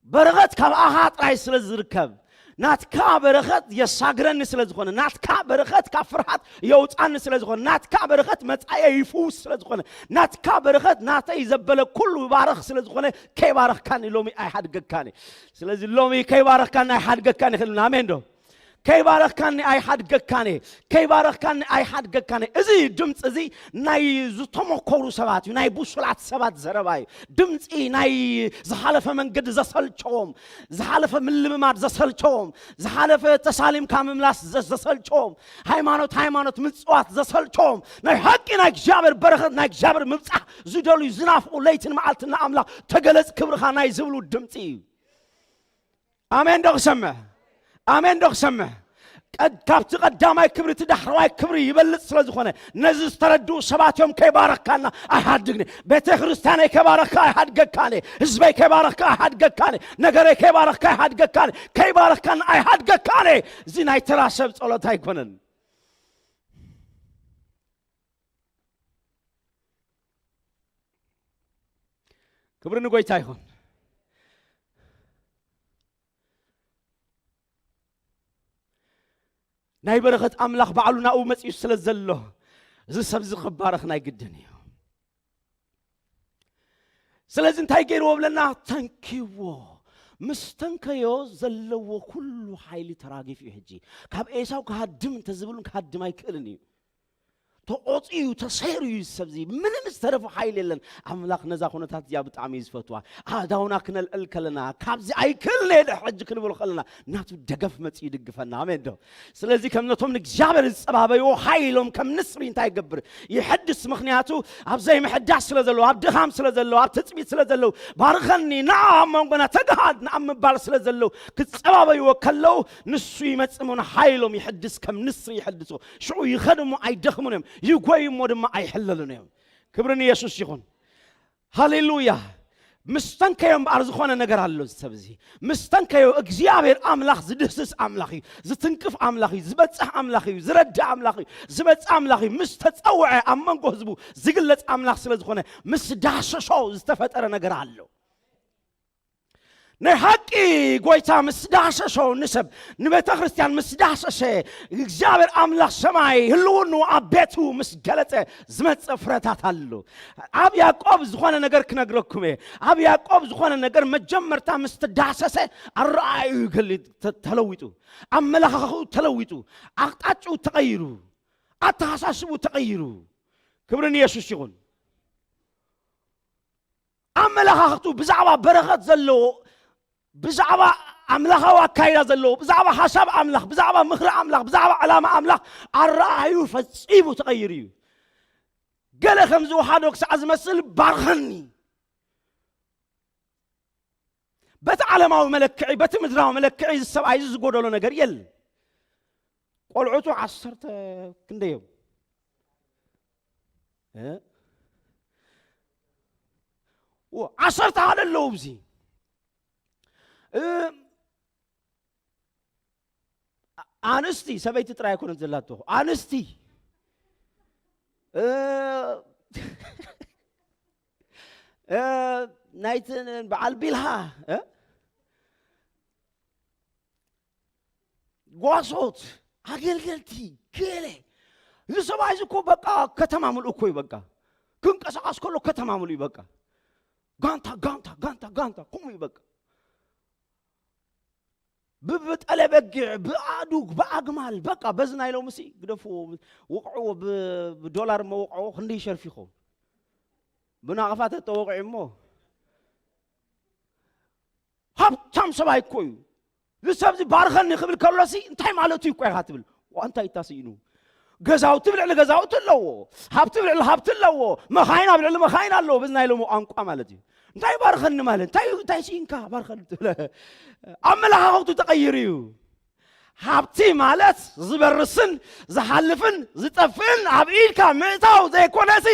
በረኸት ካብ ኣኻ ጥራይ ስለ ዝርከብ፣ ናትካ በረኸት የሳግረኒ ስለ ዝኾነ፣ ናትካ በረኸት ካብ ፍርሃት የውፃኒ ስለ ዝኾነ፣ ናትካ በረኸት መጻኤ ይፍውስ ስለ ዝኾነ፣ ናትካ በረኸት ናተይ ዘበለ ኩሉ ይባረኽ ስለ ዝኾነ፣ ከይባረኽካኒ ሎሚ ኣይሓድገካኒ። ስለዚ ሎሚ ከይባረኽካኒ ኣይሓድገካኒ ይኽእልና። ኣሜን ዶ? ከይባረኽካኒ ኣይሓድገካኒ፣ ከይባረኽካኒ ኣይሓድገካኒ። እዚ ድምፂ እዚ ናይ ዝተመኮሩ ሰባት እዩ፣ ናይ ብሱላት ሰባት ዘረባ እዩ። ድምፂ ናይ ዝሓለፈ መንገዲ ዘሰልቸዎም፣ ዝሓለፈ ምልምማድ ዘሰልቸዎም፣ ዝሓለፈ ተሳሊምካ ምምላስ ዘ-፣ ዘሰልቸዎም፣ ሃይማኖት፣ ሃይማኖት ምፅዋት ዘሰልቸዎም፣ ናይ ሓቂ ናይ እግዚኣብሔር በረኸት፣ ናይ እግዚኣብሔር ምብፃሕ ዝደልዩ፣ ዝናፍቑ፣ ለይትን መዓልትን ንኣምላኽ ተገለጽ ክብርኻ ናይ ዝብሉ ድምፂ እዩ። ኣሜን ዶ ክሰምዕ? ኣሜን ዶ ክሰምዕ? ቀድ-፣ ካብቲ ቀዳማይ ክብሪ እቲ ዳሕረዋይ ክብሪ ይበልጽ ስለ ዝኾነ፣ ነዚ ዝተረድኡ ሰባት እዮም። ከይባረኽካና ኣይሓድግኒ። ቤተ ክርስቲያነይ ከይባረኽካ ኣይሓድገካን እየ። ህዝበይ ከይባረኽካ ኣይሓድገካን እየ። ነገረይ ከይባረኽካ ኣይሓድገካን እየ። ከይባረኽካና ኣይሓድገካን እየ። እዚ ናይ ተራ ሰብ ጸሎት ኣይኮነን። ክብሪ ንጎይታ ይኹን። ናይ በረኸት ኣምላኽ ባዕሉ ናብኡ መጺኡ ስለ ዘሎ፣ እዚ ሰብ እዚ ክባረኽ ናይ ግድን እዩ። ስለዚ እንታይ ገይርዎ ብለና? ተንኪዎ። ምስ ተንከዮ ዘለዎ ኩሉ ሓይሊ ተራጊፍ እዩ። ሕጂ ካብ ኤሳው ክሃድም እንተዝብሉን ክሃድም ኣይክእልን እዩ። ተቆፂዩ፣ ተሰይሩ እዩ ሰብዚ። ምንም ዝተረፈ ሓይሊ የለን። ኣምላኽ ነዛ ኩነታት እዚኣ ብጣዕሚ እዩ ዝፈትዋ። ኣእዳውና ክነልዕል ከለና፣ ካብዚ ኣይክእልን እየ ሕጂ ክንብል ከለና፣ ናቱ ደገፍ መፂኡ ይድግፈና። ኣሜን ዶ? ስለዚ ከም ነቶም ንእግዚኣብሔር ዝፀባበይዎ ሓይሎም ከም ንስሪ እንታይ ይገብር? ይሕድስ። ምኽንያቱ ኣብ ዘይምሕዳስ ስለ ዘለዉ፣ ኣብ ድኻም ስለ ዘለዉ፣ ኣብ ትፅቢት ስለ ዘለዉ፣ ባርኸኒ፣ ንዓ ኣብ መንጎና ተግሃድ፣ ንዓ ምባል ስለ ዘለዉ፣ ክፀባበይዎ ከለዉ፣ ንሱ ይመጽእ እሞ ንሓይሎም ይሕድስ፣ ከም ንስሪ ይሕድሶ። ሽዑ ይኸዱ እሞ ኣይደኽሙን እዮም፣ ይጎዩ እሞ ድማ ኣይሕለሉን እዮም። ክብሪ ንየሱስ ይኹን። ሃሌሉያ። ምስ ተንከዮ እምበኣር ዝኾነ ነገር ኣሎ። እዚ ሰብ እዚ ምስ ተንከዮ እግዚኣብሔር ኣምላኽ ዝድህስስ ኣምላኽ እዩ፣ ዝትንክፍ ኣምላኽ እዩ፣ ዝበጽሕ ኣምላኽ እዩ፣ ዝረድእ ኣምላኽ እዩ፣ ዝመጽእ ኣምላኽ እዩ። ምስ ተጸውዐ ኣብ መንጎ ህዝቡ ዝግለጽ ኣምላኽ ስለ ዝኾነ ምስ ዳሰሶ ዝተፈጠረ ነገር ኣሎ። ናይ ሓቂ ጎይታ ምስ ዳሰሶ ንሰብ፣ ንቤተ ክርስቲያን ምስ ዳሰሰ፣ እግዚኣብሔር ኣምላኽ ሰማይ ህልውኑ ኣብ ቤቱ ምስ ገለጸ ዝመጸ ፍረታት ኣሎ። ኣብ ያዕቆብ ዝኾነ ነገር ክነግረኩም እየ። ኣብ ያዕቆብ ዝኾነ ነገር መጀመርታ ምስ ተዳሰሰ ኣረኣእዩ ገሊ-፣ ተ-፣ ተለዊጡ፣ ኣመለኻኽኡ ተለዊጡ፣ ኣቕጣጭኡ ተቐይሩ፣ ኣተሓሳስብኡ ተቐይሩ። ክብሪ ንየሱስ ይኹን። ኣመለኻኽቱ ብዛዕባ በረኸት ዘለዎ፣ ብዛዕባ ኣምላኻዊ ኣካይዳ ዘለዎ፣ ብዛዕባ ሓሳብ ኣምላኽ፣ ብዛዕባ ምኽሪ ኣምላኽ፣ ብዛዕባ ዕላማ ኣምላኽ ኣረኣእዩ ፈጺሙ ተቐይሩ እዩ። ገለ ከም ዝወሓዶ ክሳዕ ዝመስል ባርኸኒ። በቲ ዓለማዊ መለክዒ፣ በቲ ምድራዊ መለክዒ እዚ ሰብኣይ እዚ ዝጎደሎ ነገር የለን። ቆልዑቱ ዓሰርተ ክንደይ እዮም? እ? ዎ፣ ዓሰርተ ሓደ ኣለዉ። እዚ፣ እ፣ ኣንስቲ፣ ሰበይቲ ጥራይ ኣይኮነት ዘላቶ፣ ኣንስቲ፣ እ፣ እ፣ ናይቲ በዓል ቢልሃ፣ እ፣ ጓሶት፣ ኣገልገልቲ፣ ገለ። እዚ ሰብኣይ እዚ እኮ በቃ ከተማ ምሉእ እኮ እዩ። በቃ ክንቀሳቐስ ከሎ ከተማ ምሉእ እዩ። በቃ ጋንታ፣ ጋንታ፣ ጋንታ፣ ጋንታ፣ ከምኡ እዩ። በቃ ብ-፣ ብጠለ በጊዕ፣ ብኣእዱግ፣ ብኣግማል፣ በቃ በዚ ናይ ሎምሲ ግደፍዎ፣ ወቕዕዎ፣ ብ-፣ ብዶላር እሞ ወቕዕዎ፣ ክንደይ ሸርፊ ይኸውን? ብናቕፋ ተጠወቕዒ እሞ። ሃብታም ሰብኣይ እኮ እዩ። እዚ ሰብ እዚ ባርኸኒ ክብል ከሎሲ እንታይ ማለቱ እዩ እኮ ኢኻ ትብል። ዋ፣ እንታይ እታ ስኢኑ? ገዛውቲ ብልዕሊ ገዛውቲ ኣለዎ፣ ሃብቲ ብልዕሊ ሃብቲ ኣለዎ፣ መኻይን ኣብ ልዕሊ መኻይን ኣለዎ። በዚ ናይ ሎሚ ቋንቋ ማለት እዩ። እንታይ ባርኸኒ ማለት? እንታይ፣ እንታይ ስኢንካ ባርኸኒ ትብል? ኣመለኻኽቱ ተቐይሩ እዩ። ሃብቲ ማለት ዝበርስን ዝሓልፍን ዝጠፍእን ኣብ ኢድካ ምእታው ዘይኮነሲ፣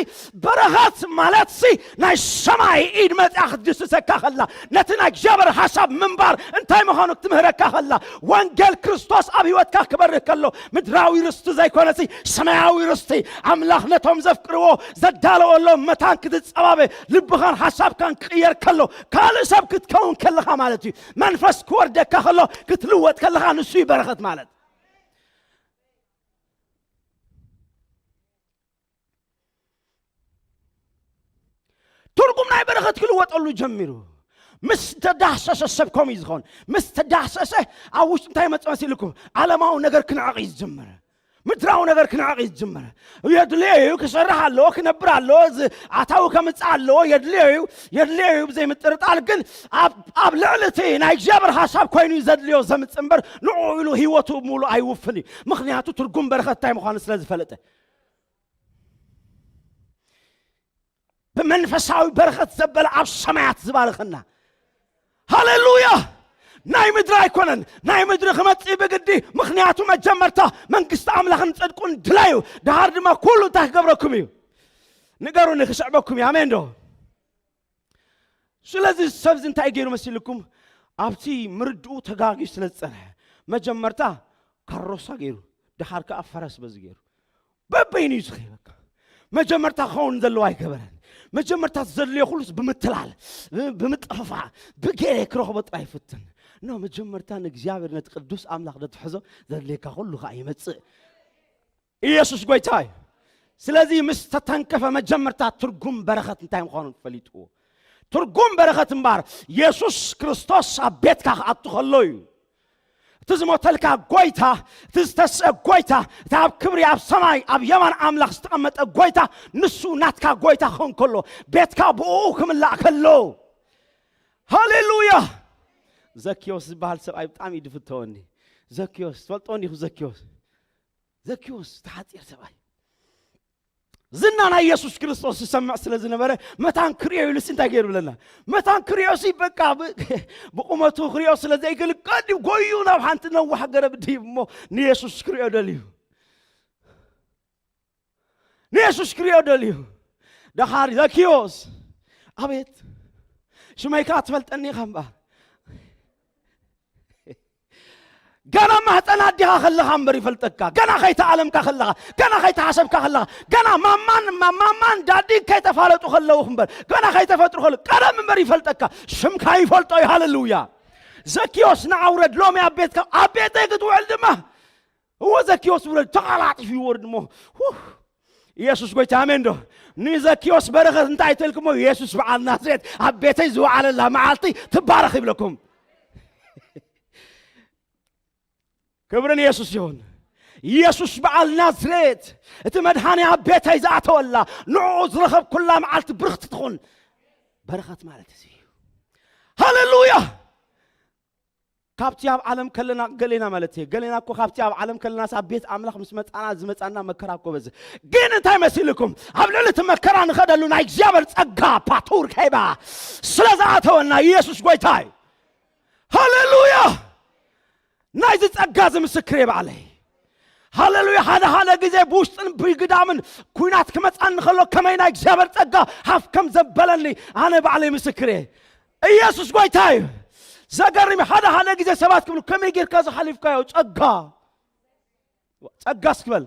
በረኸት ማለትሲ ናይ ሰማይ ኢድ መጽያ ክትድስሰካ ከላ፣ ነቲ ናይ እግዚኣብሔር ሓሳብ ምንባር እንታይ ምዃኑ ክትምህረካ ከላ፣ ወንጌል ክርስቶስ ኣብ ህይወትካ ክበርህ ከሎ፣ ምድራዊ ርስቲ ዘይኮነሲ ሰማያዊ ርስቲ ኣምላኽ ነቶም ዘፍቅርዎ ዘዳለወሎም መታን ክትጸባበ፣ ልብኻን ሓሳብካን ክቕየር ከሎ፣ ካልእ ሰብ ክትከውን ከለኻ ማለት እዩ። መንፈስ ክወርደካ ከሎ፣ ክትልወጥ ከለኻ፣ ንሱ እዩ በረኸት ማለት። ትርጉም ናይ በረኸት ክልወጠሉ ጀሚሩ። ምስ ተዳህሰሰ ሰብ ከምኡ እዩ ዝኸውን። ምስ ተዳህሰሰ ኣብ ውሽጡ እንታይ መጽእ መሲልኩም? ዓለማዊ ነገር ክንዕቕ እዩ ዝጅምር። ምድራዊ ነገር ክንዕቕ እዩ ዝጅምር። የድልዮ እዩ፣ ክሰርሕ ኣለዎ፣ ክነብር ኣለዎ፣ ዝ-፣ ኣታዊ ከምጽእ ኣለዎ፣ የድልዮ እዩ፣ የድልዮ እዩ ብዘይ ምጥርጣር። ግን ኣብ፣ ኣብ ልዕሊ እቲ ናይ እግዚኣብሔር ሓሳብ ኮይኑ እዩ ዘድልዮ ዘምጽእ እምበር፣ ንዕኡ ኢሉ ህይወቱ ብምሉእ ኣይውፍን እዩ። ምኽንያቱ ትርጉም በረኸት እንታይ ምዃኑ ስለ ዝፈለጠ። ብመንፈሳዊ በረኸት ዘበለ ኣብ ሰማያት ዝባርኸና። ሃሌሉያ! ናይ ምድሪ ኣይኮነን፣ ናይ ምድሪ ክመጽእ ብግዲ። ምኽንያቱ መጀመርታ መንግስቲ ኣምላኽን ጽድቁን ድላዩ፣ ደሃር ድማ ኩሉ እንታይ ክገብረኩም እዩ? ንገሩኒ፣ ክስዕበኩም እዩ። ኣሜን ዶ? ስለዚ ሰብዚ እንታይ ገይሩ መሲልኩም? ኣብቲ ምርድኡ ተጋግዩ ስለ ዝጸንሐ፣ መጀመርታ ካሮሳ ገይሩ፣ ደሓር ከኣ ፈረስ በዚ ገይሩ። በበይኑ እዩ ዝኸይበካ። መጀመርታ ክኸውን ዘለዎ ኣይገበረን። መጀመርታ ዘድልዮ ኩሉስ ብምትላል፣ ብ-፣ ብምጥፍፋ፣ ብገለ ክረኽቦ ጥራይ ይፍትን። ኖ፣ መጀመርታ ንእግዚኣብሔር ነቲ ቅዱስ ኣምላኽ ደትሕዞ ዘድልየካ ኩሉ ከኣ ይመጽእ። ኢየሱስ ጎይታ እዩ። ስለዚ ምስ ተተንከፈ መጀመርታ ትርጉም በረኸት እንታይ ምዃኑ ፈሊጥዎ። ትርጉም በረኸት እምበኣር የሱስ ክርስቶስ ኣብ ቤትካ ክኣቱ ከሎ እዩ። እቲ ዝሞተልካ ጎይታ፣ እቲ ዝተስአ ጎይታ፣ እቲ ኣብ ክብሪ ኣብ ሰማይ ኣብ የማን ኣምላኽ ዝተቐመጠ ጎይታ፣ ንሱ ናትካ ጎይታ ክኸውን ከሎ፣ ቤትካ ብእኡ ክምላእ ከሎ። ሃሌሉያ! ዘኪዮስ ዝበሃል ሰብኣይ ብጣዕሚ እዩ ድፍተወኒ። ዘኪዮስ፣ ትፈልጦ እንዲኹ ዘኪዮስ? ዘኪዮስ፣ እቲ ሓጺር ሰብኣይ። ዝና ናይ የሱስ ክርስቶስ ዝሰምዕ ስለ ዝነበረ፣ መታን ክሪኦ ኢሉሲ እንታይ ገይሩ ብለና? መታን ክሪኦሲ በቃ ብ-፣ ብቑመቱ ክሪኦ ስለ ዘይክእል፣ ቀዲም ጎዩ ናብ ሓንቲ ነዋሕ ገረብ ድሂቡ እሞ ንየሱስ ክሪኦ ደልዩ። ንየሱስ ክሪኦ ደልዩ። ደሓር ዘኪዮስ፣ ኣቤት፣ ሽመይ ከኣ ትፈልጠኒ ኢኻ እምበኣር። ገና ማህፀን ኣዴኻ ከለኻ እምበር ይፈልጠካ። ገና ከይተኣለምካ ከለኻ፣ ገና ከይተሓሰብካ ከለኻ፣ ገና ማማን፣ ማ-፣ ማማን ዳዲን ከይተፋለጡ ከለዉ እምበር፣ ገና ከይተፈጥሩ ከለዉ፣ ቀደም እምበር ይፈልጠካ። ሽምካ ይፈልጦ እዩ። ሃሌሉያ። ዘኪዮስ ንዓ ውረድ፣ ሎሚ ኣብ ቤትካ፣ ኣብ ቤተይ ክትውዕል ድማ። እዎ ዘኪዮስ ውረድ፣ ተቐላጢፉ ይወርድ እሞ። ሁህ። ኢየሱስ ጎይታ፣ ኣሜን ዶ? ንዘኪዮስ በረኸት እንታይ ትልክሞ? ኢየሱስ በዓል ናዝሬት ኣብ ቤተይ ዝወዓለላ መዓልቲ ትባረኽ ይብለኩም። ክብሪ ንየሱስ ይኹን። ኢየሱስ በዓል ናዝሬት፣ እቲ መድኃኔ ኣብ ቤተይ ዝኣተወላ፣ ንዕኡ ዝረኸብኩላ መዓልቲ ብርኽቲ ትኹን። በረኸት ማለት እዚ እዩ። ሃሌሉያ! ካብቲ ኣብ ዓለም ከለና፣ ገሌና ማለት እየ፣ ገሌና እኮ ካብቲ ኣብ ዓለም ከለናስ ኣብ ቤት ኣምላኽ ምስ መጻና ዝመጻና መከራ እኮ በዝሕ። ግን እንታይ መሲልኩም? ኣብ ልዕሊ እቲ መከራ ንኸደሉ ናይ እግዚኣብሔር ጸጋ ፓቱር ከይባ ስለ ዝኣተወና ኢየሱስ ጎይታ እዩ። ሃሌሉያ! ናይዚ ጸጋ እዚ ምስክር እየ ባዕለይ። ሃሌሉያ! ሓደ ሓደ ግዜ ብውሽጥን ብግዳምን ኲናት ክመጻኒ ከሎ ከመይ ናይ እግዚኣብሔር ጸጋ ሃፍ ከም ዘበለኒ ኣነ ባዕለይ ምስክር እየ። ኢየሱስ ጎይታ እዩ። ዘገርም እዩ። ሓደ ሓደ ግዜ ሰባት ክብሉ፣ "ከመይ ጌርካ ዝሓሊፍካዮ ጸጋ?" ጸጋ እስኪ በል።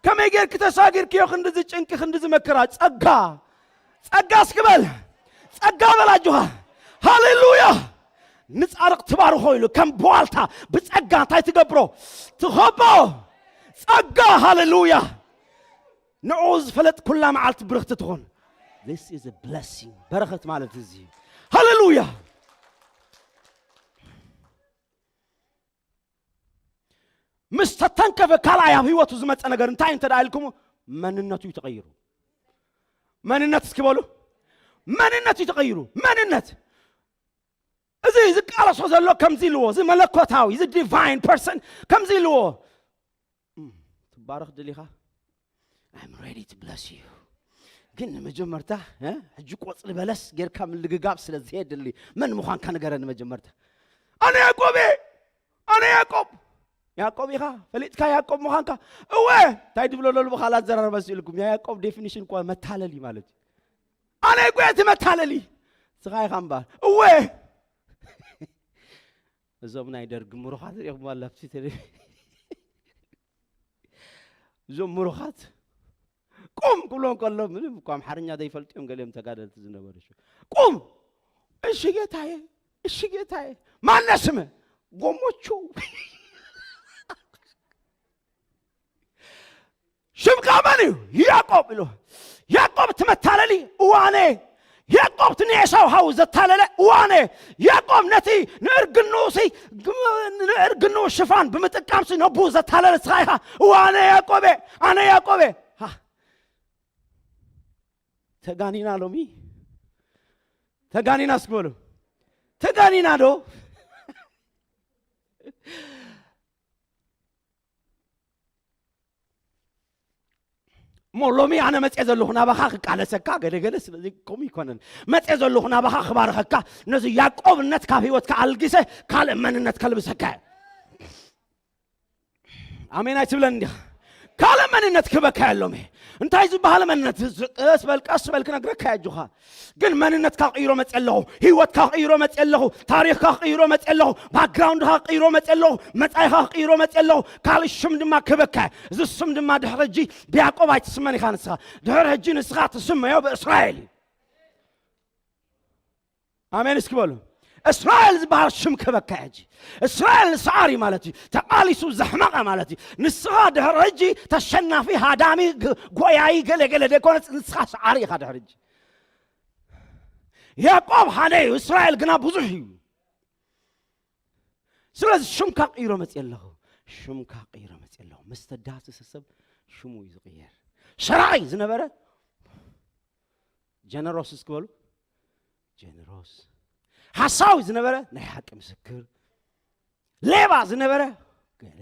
ከመይ ጌርኪ ተሳጊርክዮ ክንድዚ ጭንቂ፣ ክንድዚ መከራ? ጸጋ። ጸጋ እስኪ በል። ጸጋ በል ኣጆኻ። ሃሌሉያ። ንጻድቕ ትባርኾ ኢሉ ከም በዋልታ ብጸጋ እንታይ ትገብሮ? ትኸቦ። ጸጋ። ሃሌሉያ። ንዕኡ ዝፈለጥ ኩላ መዓልቲ ብርኽቲ ትኹን። This is a blessing። በረኸት ማለት እዚ እዩ። ሃሌሉያ። ምስ ተተንከፈ ካልኣይ ኣብ ህይወቱ ዝመጸ ነገር እንታይ እንተ ደኣ ኢልኩሞ፣ መንነቱ እዩ ተቐይሩ። መንነት እስኪ በሉ። መንነት እዩ ተቐይሩ። መንነት። እዚ ዝቃለሶ ዘሎ ከምዚ ኢልዎ፣ እዚ መለኮታዊ፣ እዚ ዲቫይን ፐርሰን ከምዚ ኢልዎ። "እም፣ ትባረኽ ድሊኻ? I'm ready to bless you። ግን ንመጀመርታ፣ እ፣ ሕጂ ቆጽሊ በለስ ጌርካ ምልግጋብ ስለ ዘየድሊ፣ መን ምዃንካ ንገረኒ መጀመርታ?" "ኣነ ያዕቆብ እየ። ኣነ ያዕቆብ። ያዕቆብ ኢኻ ፈሊጥካ ያዕቆብ ምዃንካ? እወ። እንታይ ድብሎ ለሉ ብኻል ኣዘራርባ ስኢልኩም? ያ ያዕቆብ ዴፊኒሽን እኳ መታለሊ ማለት እዩ። ኣነ እኮ እቲ መታለሊ ስኻ ኢኻ እምበኣር። እወ። እዞም ናይ ደርግ ምሩኻት ሪእኹም ኣለብቲ ቴሌ እዞም ምሩኻት ቁም ክብሎ እንከሎ ምንም እኳ ኣምሓርኛ ዘይፈልጡ እዮም ገሊኦም ተጋደልቲ ዝነበሩ። ቁም! እሺ ጌታዬ፣ እሺ ጌታዬ። ማነ ስመ? ጎሞቹ። ሽምካ መን እዩ? ያዕቆብ ኢሉ። ያዕቆብ እቲ መታለሊ እዋነ። ያዕቆብ እቲ ንኤሳው ሃው ዘታለለ እዋነ። ያዕቆብ ነቲ ንእርግንኡ ሲ ንእርግንኡ ሽፋን ብምጥቃም ሲ ነቡ ዘታለለ ስኻ ኢኻ። እዋነ ያዕቆቤ፣ ኣነ ያዕቆቤ። ሃ። ተጋኒና ሎሚ ተጋኒና እስኪ በሉ። ተጋኒና ዶ? እሞ ሎሚ ኣነ መፅየ ዘለኹ ናባኻ ክቃለሰካ ገለገለ ስለዚ ከምኡ ይኮነን። መፅየ ዘለኹ ናባኻ ክባርኸካ፣ ነዚ ያዕቆብነት ካብ ህይወትካ ኣልጊሰ ካልእ መንነት ከልብሰካ እየ። ኣሜን ኣይትብለን እንዲኻ? ካልእ መንነት ክበካ የሎም። እንታይ ዝበሃል መንነት? ቀስ በል ቀስ በል ክነግረካ እየ ኣጆኻ። ግን መንነትካ ክቕይሮ መፅየ ኣለኹ። ህይወትካ ክቕይሮ መፅየ ኣለኹ። ታሪኽካ ክቕይሮ መፅየ ኣለኹ። ባክግራውንድካ ክቕይሮ መፅየ ኣለኹ። መፃኢኻ ክቕይሮ መፅየ ኣለኹ። ካልእ ሽም ድማ ክበካ እየ። እዚ ስም ድማ ድሕሪ ሕጂ ብያዕቆብ ኣይትስመን ኢኻ ንስኻ። ድሕሪ ሕጂ ንስኻ ትስመዮ ብእስራኤል እዩ። ኣሜን እስኪ በሉ። እስራኤል ዝበሃል ሽም ክበካ ሕጂ። እስራኤል ሰዓሪ ማለት እዩ። ተቓሊሱ ዘሕመቐ ማለት እዩ። ንስኻ ድሕሪ ሕጂ ተሸናፊ፣ ሃዳሚ፣ ግ-፣ ጎያዪ፣ ገለ ገለ ዘይኮነስ ንስኻ ሰዓሪ ኢኻ ድሕሪ ሕጂ። ያዕቆብ ሓደ እዩ፣ እስራኤል ግና ብዙሕ እዩ። ስለዚ ሽምካ ቅይሮ መፅየ ኣለኹ። ሽምካ ቅይሮ መፅየ ኣለኹ። ምስ ተዳህሰሰ ሰብ ሽሙ እዩ ዝቕየር። ሰራቒ ዝነበረ ጀነሮስ እስኪ በሉ። ጀነሮስ። ሓሳዊ ዝነበረ ናይ ሓቂ ምስክር። ሌባ ዝነበረ ገለ።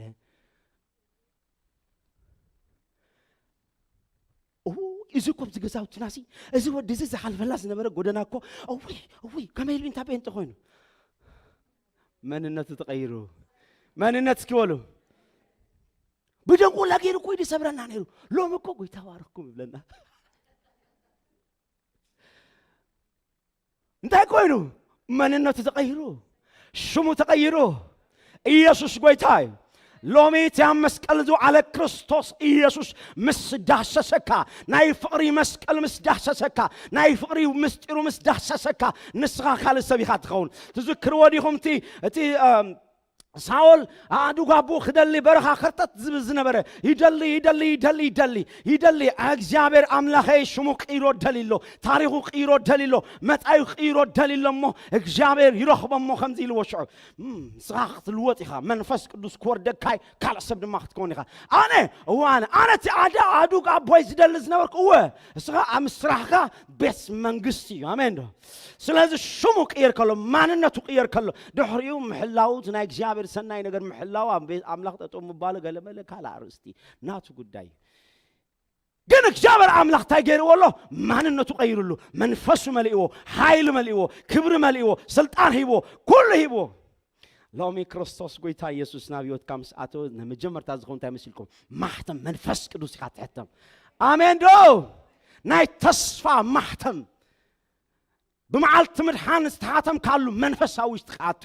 እው፣ እዚ እኮ ኣብዚ ገዛውትና ሲ፣ እዚ ወዲ እዚ ዝሓልፈላ ዝነበረ ጎደና እኮ፣ እውይ፣ እውይ፣ ከመይ ኢሉ እንታ ጴንጤ ኮይኑ? መንነቱ ተቐይሩ። መንነት እስኪ በሉ። ብደንቆላ ገይሩ እኮ እዩ ዝሰብረና ነይሩ። ሎሚ እኮ ጎይታ ባረኩም ይብለና። እንታይ ኮይኑ? መንነቱ ተቐይሩ፣ ሽሙ ተቐይሩ። ኢየሱስ ጎይታ እዩ። ሎሚ እቲ ኣብ መስቀል ዝወዓለ ክርስቶስ ኢየሱስ ምስ ዳሰሰካ፣ ናይ ፍቕሪ መስቀል ምስ ዳሰሰካ፣ ናይ ፍቕሪ ምስጢሩ ምስ ዳሰሰካ፣ ንስኻ ካልእ ሰብ ኢኻ ትኸውን። ትዝክርዎ ዲኹም? እቲ፣ እቲ፣ እም፣ ሳኦል ኣእዱግ ኣቦኡ ክደሊ በረኻ ከርተት ዝብል ዝነበረ፣ ይደሊ፣ ይደሊ፣ ይደሊ፣ ይደሊ፣ ይደሊ። እግዚኣብሔር ኣምላኸይ ሽሙ ክይሮ ደሊ ኣሎ፣ ታሪኹ ክይሮ ደሊ ኣሎ፣ መጻዩ ክይሮ ደሊ ኣሎ እሞ እግዚኣብሔር ይረኽቦ እሞ ከምዚ ኢልዎ ሽዑ፣ "እም፣ ንስኻ ክትልወጥ ኢኻ፣ መንፈስ ቅዱስ ክወርደካይ፣ ካልእ ሰብ ድማ ክትከውን ኢኻ። ኣነ፣ እወ ኣነ፣ ኣነ እቲ ኣደ ኣእዱግ ኣቦይ ዝደሊ ዝነበርኩ፣ እወ፣ እስኻ ኣብ ስራሕካ ቤት መንግስቲ እዩ። ኣሜን ዶ?" ስለዚ ሽሙ ቅየር ከሎ፣ ማንነቱ ቅየር ከሎ፣ ድሕሪኡ ምሕላው፣ እቲ ናይ እግዚኣብሔር ሰናይ ነገር ምሕላው፣ ኣብ ቤት ኣምላኽ ጠጠው ምባሉ ገለመለ ካልእ ኣርእስቲ፣ ናቱ ጉዳይ። ግን እግዚኣብሔር ኣምላኽ እንታይ ገይርዎ ኣሎ? ማንነቱ ቀይርሉ፣ መንፈሱ መሊእዎ፣ ሓይሊ መሊእዎ፣ ክብሪ መሊእዎ፣ ስልጣን ሂብዎ፣ ኩሉ ሂብዎ። ሎሚ ክርስቶስ ጎይታ ኢየሱስ ናብ ህይወትካ ምስ ኣተወ፣ ንመጀመርታ ዝኸውን እንታይ መሲልኩም? ማሕተም መንፈስ ቅዱስ ኢኻ ትሕተም። ኣሜን ዶ? ናይ ተስፋ ማሕተም። ብመዓልቲ ምድሓን ዝተሓተምካሉ መንፈስ ኣብ ውሽጢ ክኣቱ፣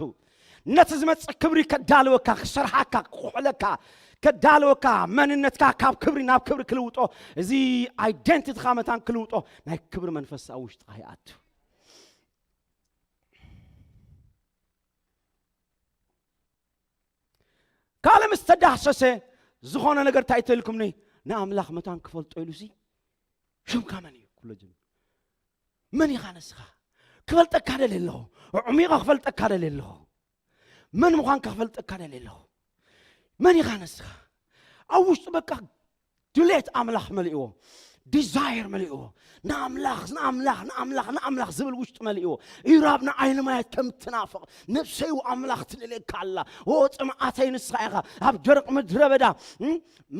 ነቲ ዝመጽእ ክብሪ ከዳልወካ፣ ክሰርሓካ፣ ክኹሕለካ፣ ከዳልወካ፣ መንነትካ ካብ ክብሪ ናብ ክብሪ ክልውጦ፣ እዚ ኣይደንቲቲኻ መታን ክልውጦ፣ ናይ ክብሪ መንፈስ ኣብ ውሽጥኻ ይኣቱ። ካልእ ምስ ተዳህሰሰ ዝኾነ ነገር እንታይ ተልኩምኒ? ንኣምላኽ መታን ክፈልጦ ኢሉ ሲ ሽምካ መን እዩ? ክብሎ ጀሚሩ። መን ኢኻ ንስኻ? ክፈልጠካ ደልየ ኣለኹ። ኣዕሚቐ ክፈልጠካ ደልየ ኣለኹ። መን ምዃንካ ክፈልጠካ ደልየ ኣለኹ። መን ኢኻ ንስኻ? ኣብ ውሽጡ በቃ ድሌት ኣምላኽ መሊእዎ። ዲዛየር መሊእዎ። ንኣምላኽ፣ ንኣምላኽ፣ ንኣምላኽ፣ ንኣምላኽ ዝብል ውሽጡ መሊእዎ። ኢራብ ንዓይኒ ማያት ከም ትናፍቕ፣ ነፍሰይ ኣምላኽ ትደልየካ ኣላ። ኦ፣ ጽምኣተይ ንስኻ ኢኻ። ኣብ ደረቕ ምድረ በዳ፣ እም፣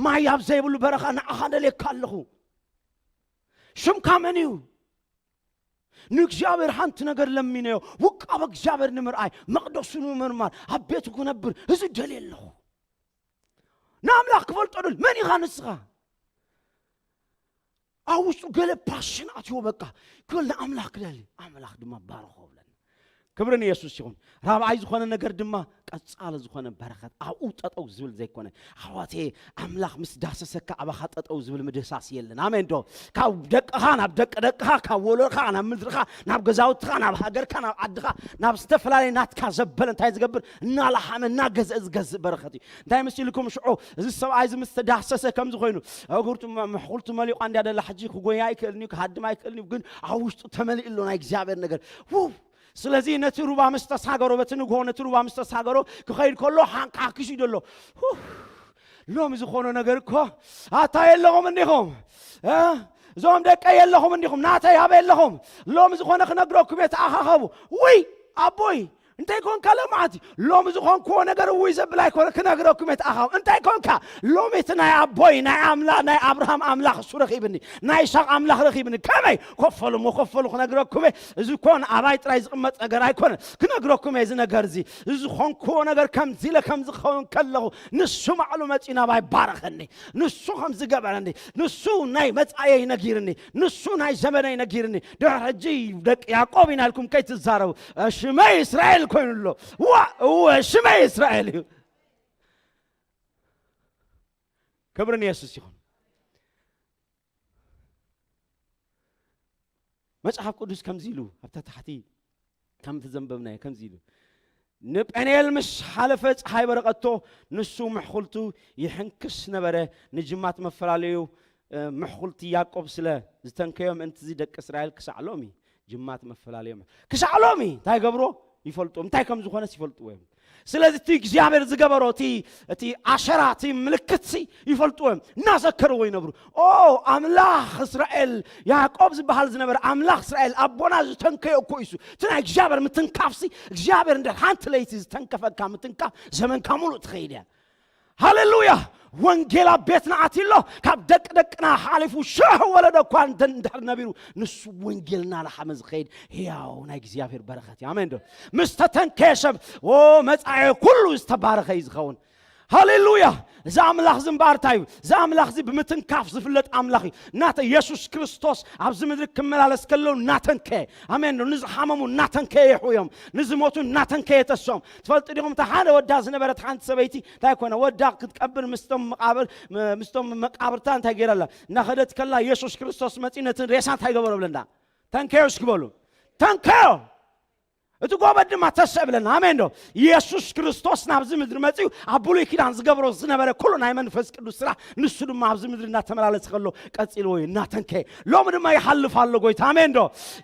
ማይ ኣብ ዘይብሉ በረኻ ንዓኻ ደልየካ ኣለኹ። ሽምካ መን እዩ? ንእግዚኣብሔር ሓንቲ ነገር ለሚነዮ፣ ውቃበ እግዚኣብሔር ንምርኣይ፣ መቕደሱ ንምምርማር፣ ኣብ ቤቱ ክነብር፣ እዚ ደልየ ኣለኹ። ጠዱል መን ኢኻ ንስኻ? ኣብ ውሽጡ ገለ ፓሽን ኣትዎ በቃ ክብል ንኣምላኽ ክደሊ ኣምላኽ ድማ ባርኾ ብለን። ክብሪ ንየሱስ ይኹን። ራብዓይ ዝኾነ ነገር ድማ ቀጻሊ ዝኾነ በረኸት ኣብኡ ጠጠው ዝብል ዘይኮነ። ኣሕዋቴ፣ ኣምላኽ ምስ ዳሰሰካ ኣባኻ ጠጠው ዝብል ምድህሳስ የለን። ኣሜን ዶ? ካብ ደቅኻ ናብ ደቂ ደቅኻ፣ ካብ ወለድኻ ናብ ምድርኻ፣ ናብ ገዛውትኻ፣ ናብ ሃገርካ፣ ናብ ዓድኻ፣ ናብ ዝተፈላለየ ናትካ ዘበለ እንታይ ዝገብር እናላሓመ እናገዝአ ዝገዝእ በረኸት እዩ። እንታይ መሲልኩም ሽዑ እዚ ሰብኣይ እዚ ምስ ተዳሰሰ ከምዚ ኮይኑ እግርቱ መ- ምሕኩልቱ መሊቋ እንዲያ ደላ ሕጂ ክጎያ ኣይክእልን እዩ ክሃድም ኣይክእልን እዩ ግን ኣብ ውሽጡ ተመሊኡ ኣሎ ናይ እግዚኣብሔር ነገር ውው ስለዚ ነቲ ሩባ ምስ ተሳገሮ በቲ ንግሆ ነቲ ሩባ ምስ ተሳገሮ ክኸይድ ከሎ ሓንቃ ክሽ ይደሎ ሎሚ ዝኾነ ነገር እኮ ኣታ የለኹም እንዲኹም እዞም ደቀ የለኹም እንዲኹም ናተይ ኣበ የለኹም ሎሚ ዝኾነ ክነግረኩም እየ ተኣኻኸቡ ውይ ኣቦይ እንታይ ኮንካ ለማዓት ሎሚ ዝኾንክዎ ነገር ውይ ዘብል ኣይኮነ ክነግረኩም እየ ተኣኻኸቡ እንታይ ኮንካ ሎሚ እቲ ናይ ኣቦይ ናይ ኣምላ ናይ ኣብርሃም ኣምላኽ እሱ ረኺብኒ ናይ ይስሐቅ ኣምላኽ ረኺብኒ ከመይ ኮፈሉ ሞ ኮፈሉ ክነግረኩም እየ እዚ ኮን ኣባይ ጥራይ ዝቕመጥ ነገር ኣይኮነ ክነግረኩም እየ እዚ ነገር እዚ እዚ ዝኾንክዎ ነገር ከምዚ ኢለ ከም ዝኸውን ከለኹ ንሱ ባዕሉ መፂኡ ናባይ ባረኸኒ ንሱ ከም ዝገበረኒ ንሱ ናይ መፃየይ ነጊርኒ ንሱ ናይ ዘመነይ ነጊርኒ ድሕሪ ሕጂ ደቂ ያዕቆብ ኢና ኢልኩም ከይትዛረቡ ሽመይ እስራኤል ኮይኑ ኣሎ ዋ እወ ሽመይ እስራኤል እዩ ክብርን የሱስ ይኹን መጽሓፍ ቅዱስ ከምዚ ኢሉ ኣብታ ታሕቲ ከምቲ ዘንበብናዮ ከምዚ ኢሉ ንጴንኤል ምስ ሓለፈ ፀሓይ በረቐቶ ንሱ ምሕኹልቱ ይሕንክስ ነበረ ንጅማት መፈላለዩ ምሕኹልቲ ያዕቆብ ስለ ዝተንከዮ ምእንቲ እዚ ደቂ እስራኤል ክሳዕ ሎሚ ጅማት መፈላለዮም ክሳዕ ሎሚ እንታይ ገብሮ ይፈልጡ እንታይ ከም ዝኾነስ ይፈልጥዎ እዮም ስለዚ እቲ እግዚኣብሔር ዝገበሮ እቲ እቲ ኣሸራ እቲ ምልክት ሲ ይፈልጥዎ እዮም እናዘከርዎ ይነብሩ ኦ ኣምላኽ እስራኤል ያዕቆብ ዝበሃል ዝነበረ ኣምላኽ እስራኤል ኣቦና ዝተንከዮ እኮ እዩ እቲ ናይ እግዚኣብሔር ምትንካፍሲ እግዚኣብሔር እንደ ሓንቲ ለይቲ ዝተንከፈካ ምትንካፍ ዘመንካ ሙሉእ ትኸይድ እያ ሃሌሉያ ወንጌል ኣብ ቤትና ኣትሎ ካብ ደቂ ደቅና ሓሊፉ ሽሕ ወለዶ እኳ እንድሕር ነቢሩ ንሱ ወንጌልና ላሓመ ዝኸይድ ህያው ናይ እግዚኣብሔር በረኸት እዩ ኣሜን ዶ ምስ ተተንከየ ሰብ ኦ መጻኤ ኩሉ ዝተባረኸ እዩ ዝኸውን ሃሌሉያ እዚ ኣምላኽ እዚ እምበኣር እንታይ እዩ እዚ ኣምላኽ እዚ ብምትንካፍ ዝፍለጥ ኣምላኽ እዩ እናተ የሱስ ክርስቶስ ኣብዚ ምድሪ ክመላለስ ከሎ እናተንከየ ኣሜን ዶ ንዝሓመሙ እናተንከየ የሕውዮም ንዝሞቱ እናተንከየ ተሶም ትፈልጡ ዲኹም እታ ሓደ ወዳ ዝነበረት ሓንቲ ሰበይቲ እንታይ ኮነ ወዳ ክትቀብር ምስቶም መቃብር ምስቶም መቃብርታ እንታይ ገይረላ እናኸደት ከላ የሱስ ክርስቶስ መፂ ነቲ ሬሳ እንታይ ገበሮ ብለና ተንከዮ እስኪ በሉ ተንከዮ እቲ ጎበድ ድማ ተስእ ብለና ኣሜን ዶ የሱስ ክርስቶስ ናብዚ ምድሪ መፅኡ ኣብ ብሉይ ኪዳን ዝገብሮ ዝነበረ ኩሉ ናይ መንፈስ ቅዱስ ስራሕ ንሱ ድማ ኣብዚ ምድሪ እናተመላለስ ከሎ ቀፂልዎ እዩ እናተንከየ ሎሚ ድማ ይሓልፍ ኣሎ ጎይታ ኣሜን ዶ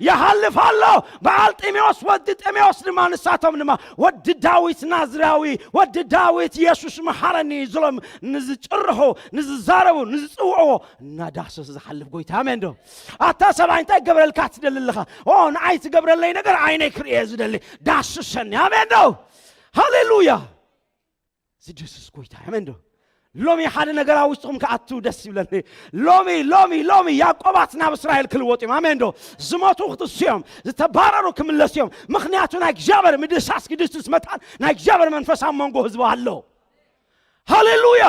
ይሓልፍ ኣሎ በዓል ጢሜዎስ ወዲ ጢሜዎስ ድማ ንሳቶም ድማ ወዲ ዳዊት ናዝራዊ ወዲ ዳዊት የሱስ መሓረኒ ዝሎም ንዝጭርሑ ንዝዛረቡ ንዝፅውዕዎ እናዳሰሱ ዝሓልፍ ጎይታ ኣሜን ዶ ኣታ ሰብኣይ እንታይ ገብረልካ ትደሊ ኣለኻ ኦ ንዓይ ትገብረለይ ነገር ዓይነይ ክርእየ ዝደሊ ዳስሰኒ ኣሜን ዶ ሃሌሉያ ዝድስስ ጎይታ ኣሜን ዶ ሎሚ ሓደ ነገር ኣብ ውሽጥኹም ክኣቱ ደስ ይብለኒ ሎሚ ሎሚ ሎሚ ያዕቆባት ናብ እስራኤል ክልወጡ እዮም ኣሜን ዶ ዝሞቱ ክትስዮም ዝተባረሩ ክምለሱ እዮም ምክንያቱ ናይ እግዚኣብሔር ምድሳስ ክድስስ መታን ናይ እግዚኣብሔር መንፈስ ኣብ መንጎ ህዝቡ ኣሎ ሃሌሉያ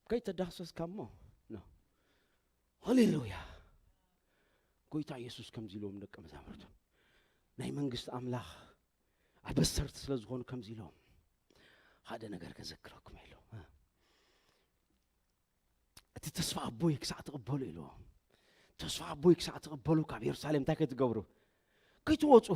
ከይተዳሰስካ እሞ ሃሌሉያ ጎይታ ኢየሱስ ከምዚ ኢልዎም ደቂ መዛሙርቱ ናይ መንግስቲ ኣምላኽ ኣበሰርቲ ስለ ዝኾኑ ከምዚ ኢሎም ሓደ ነገር ከዘክረኩም ኢሉ እቲ ተስፋ ኣቦይ ክሳዕ ትቕበሉ ኢልዎም ተስፋ ኣቦይ ክሳዕ ትቕበሉ ካብ የሩሳሌም እንታይ ከይትገብሩ ከይትወፁ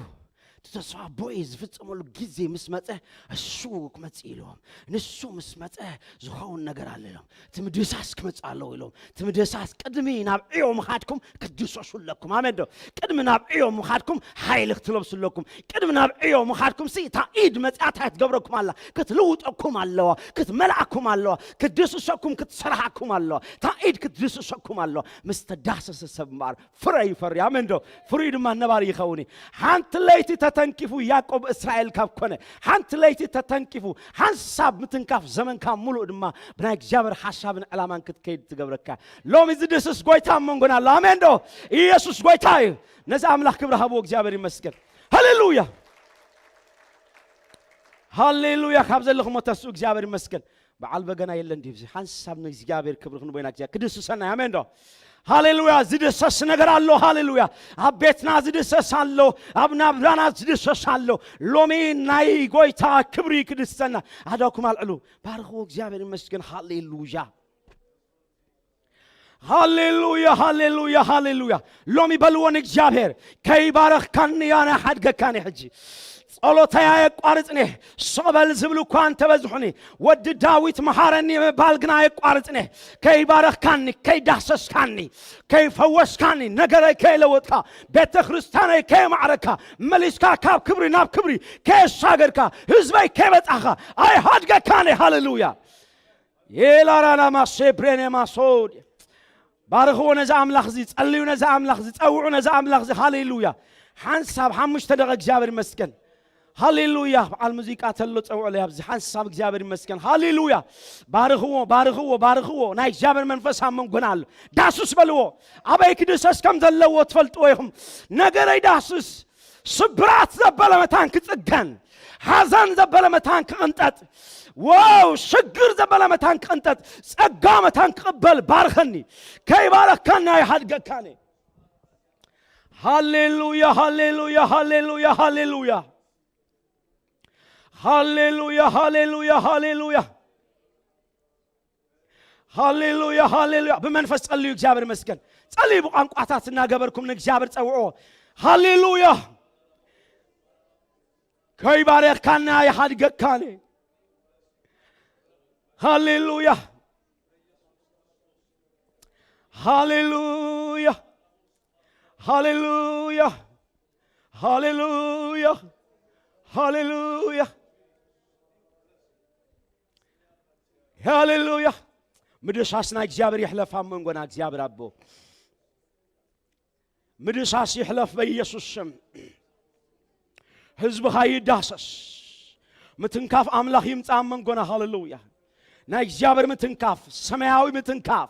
እቲ ተስፋ ኣቦይ ዝፍፀመሉ ግዜ ምስ መፀ እሱ ክመፅእ ኢልዎም ንሱ ምስ መፀ ዝኸውን ነገር ኣሎ ኢሎም እቲ ምድሳስ ክመፅእ ኣለዎ ኢሎም እቲ ምድሳስ ቅድሚ ናብ ዕዮ ምኻድኩም ክትድሰሱ ኣለኩም ኣሜን ዶ ቅድሚ ናብ ዕዮ ምኻድኩም ሓይሊ ክትለብሱ ኣለኩም ቅድሚ ናብ ዕዮ ምኻድኩም ሲ እታ ኢድ መፅኣ እንታይ ክትገብረኩም ኣላ ክትልውጠኩም ኣለዋ ክትመልኣኩም ኣለዋ ክትድስሰኩም ክትሰርሓኩም ኣለዋ እታ ኢድ ክትድስሰኩም ኣለዋ ምስ ተዳሰሰ ሰብ እምበኣር ፍረ ይፈሪ ኣሜን ዶ ፍሩይ ድማ ነባሪ ይኸውን ሓንቲ ለይቲ ተተንኪፉ ያዕቆብ እስራኤል ካብ ኮነ ሓንቲ ለይቲ ተተንኪፉ ሓንሳብ ምትንካፍ ዘመንካ ሙሉእ ድማ ብናይ እግዚኣብሔር ሓሳብን ዕላማን ክትከይድ ትገብረካ ሎሚ ዝድስስ ጎይታ ኣብ መንጎና ኣሎ ኣሜን ዶ ኢየሱስ ጎይታ እዩ ነዚ ኣምላኽ ክብሪ ሃብዎ እግዚኣብሔር ይመስገን ሃሌሉያ ሃሌሉያ። ካብ ዘለኹም ተስኡ እግዚኣብሔር ይመስገን። በዓል በገና የለን ድዩ? ሓንሳብ ንእግዚኣብሔር ክብሪ ክንቦይና እግዚኣብሔር ክድስሰና። ኣሜን ዶ? ሃሌሉያ። ዝድሰስ ነገር ኣሎ። ሃሌሉያ። ኣብ ቤትና ዝድሰስ ኣሎ። ኣብ ናብራና ዝድሰስ ኣሎ። ሎሚ ናይ ጎይታ ክብሪ ክድሰና። ኣዳኩም ኣልዕሉ። ባርኽዎ። እግዚኣብሔር ይመስገን። ሃሌሉያ። ሃሌሉያ፣ ሃሌሉያ፣ ሃሌሉያ። ሎሚ በልዎ ንእግዚኣብሔር፣ "ከይባረኽካኒ ኣነ ሓድገካኒ ሕጂ። ጸሎተይ ኣየቋርጽኔ፣ ስቕ በል ዝብሉ እኳ እንተበዝሑኒ፣ ወዲ ዳዊት መሓረኒ ምባል ግና ኣየቋርጽኔ። ከይባረኽካኒ፣ ከይዳሰስካኒ፣ ከይፈወስካኒ፣ ነገረይ ከይለወጥካ፣ ቤተ ክርስቲያነይ ከየማዕረካ፣ መሊስካ ካብ ክብሪ ናብ ክብሪ ከየሻገርካ፣ ህዝበይ ከየበጻኻ፣ ኣይሓድገካኒ." ሃሌሉያ። የላራና ማሴ ብሬኔ ማሶድ። ባርኽዎ ነዚ ኣምላኽ እዚ፣ ጸልዩ ነዚ ኣምላኽ እዚ፣ ጸውዑ ነዚ ኣምላኽ እዚ። ሃሌሉያ። ሓንሳብ ሓሙሽተ ደቐ እግዚኣብሔር ይመስገን። ሃሌሉያ። በዓል ሙዚቃ ተሎ ጸውዑለይ ኣብዚ። ሓንሳብ እግዚኣብሔር ይመስገን። ሃሌሉያ። ባርኽዎ፣ ባርኽዎ፣ ባርኽዎ። ናይ እግዚኣብሔር መንፈስ ኣብ መንጎና ኣሎ። ዳሱስ በልዎ። ኣበይ ክድሰስ ከም ዘለዎ ትፈልጥዎ ኢኹም። ነገረይ ዳሱስ። ስብራት ዘበለ መታን ክጽገን፣ ሓዘን ዘበለ መታን ክቕንጠጥ፣ ዋው፣ ሽግር ዘበለ መታን ክቕንጠጥ፣ ጸጋ መታን ክቕበል ባርኸኒ። ከይባረኽካኒ ኣይሓድገካኒ። ሃሌሉያ፣ ሃሌሉያ፣ ሃሌሉያ፣ ሃሌሉያ። ሃሌሉያ፣ ሃሌሉያ፣ ሃሌሉያ። ሃሌሉያ፣ ሃሌሉያ። ብመንፈስ ጸልዩ፣ እግዚኣብሔር ይመስገን። ጸልዩ ብቋንቋታት እናገበርኩም ንእግዚኣብሔር ጸውዖ። ሃሌሉያ። ከይባረኽካኒ ኣይሓድገካኒ። ሃሌሉያ። ሃሌሉያ። ሃሌሉያ። ሃሌሉያ። ሃሌሉያ። ሃሌሉያ። ምድሳስ ናይ እግዚኣብሔር ይሕለፍ ኣብ መንጎና እግዚኣብሔር ኣቦ። ምድሳስ ይሕለፍ በኢየሱስ ስም። ህዝብኻ ይዳሰስ። ምትንካፍ ኣምላኽ ይምጻእ ኣብ መንጎና። ሃሌሉያ። ናይ እግዚኣብሔር ምትንካፍ፣ ሰማያዊ ምትንካፍ፣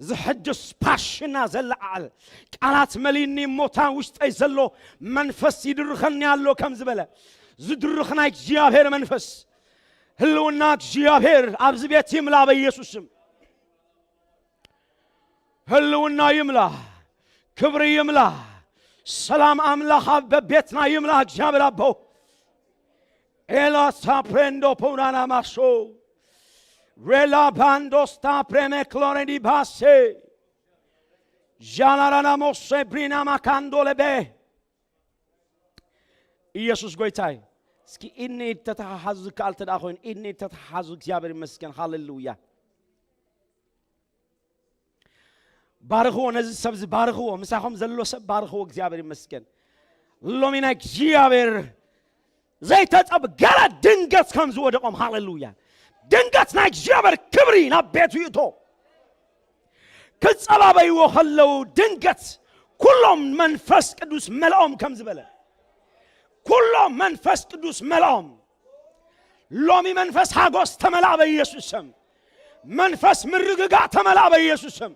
ዝሕድስ ፓሽና ዘለዓዕል ቃላት መሊኒ እሞታ ውሽጠይ ዘሎ መንፈስ ይድርኸኒ ኣሎ ከም ዝበለ ዝድርኽ ናይ እግዚኣብሔር መንፈስ፣ ህልውና እግዚኣብሔር ኣብዚ ቤት ይምላ በኢየሱስ ስም። ህልውና ይምላ፣ ክብሪ ይምላ፣ ሰላም ኣምላኽ ኣብ በቤትና ይምላ። እግዚኣብሔር ኣቦ ኤላ ሳፕሬንዶ ፖናና ማሾ ሬላ ባንዶ ስታፕሬሜ ክሎሬዲ ባሴ ዣላራና ሞሴ ብሪና ማካንዶ ለቤ። ኢየሱስ ጎይታይ። እስኪ ኢድኒ ኢድ ተተሓሓዙ ዝከኣል ተደኣ ኮይኑ ኢድኒ ኢድ ተተሓሓዙ። እግዚኣብሔር ይመስገን። ሃሌሉያ። ባርኽዎ፣ ነዚ ሰብ እዚ ባርኽዎ፣ ምሳኹም ዘሎ ሰብ ባርኽዎ። እግዚኣብሔር ይመስገን። ሎሚ ናይ እግዚኣብሔር ዘይተጸብ ገለ ድንገት ከም ዝወደቖም፣ ሃሌሉያ። ድንገት ናይ እግዚኣብሔር ክብሪ ናብ ቤቱ ይእቶ። ክጸባበይዎ ከለዉ ድንገት ኩሎም መንፈስ ቅዱስ መልኦም ከም ዝበለ፣ ኩሎም መንፈስ ቅዱስ መልኦም። ሎሚ መንፈስ ሓጎስ ተመላእ በኢየሱስ ስም። መንፈስ ምርግጋእ ተመላእ በኢየሱስ ስም።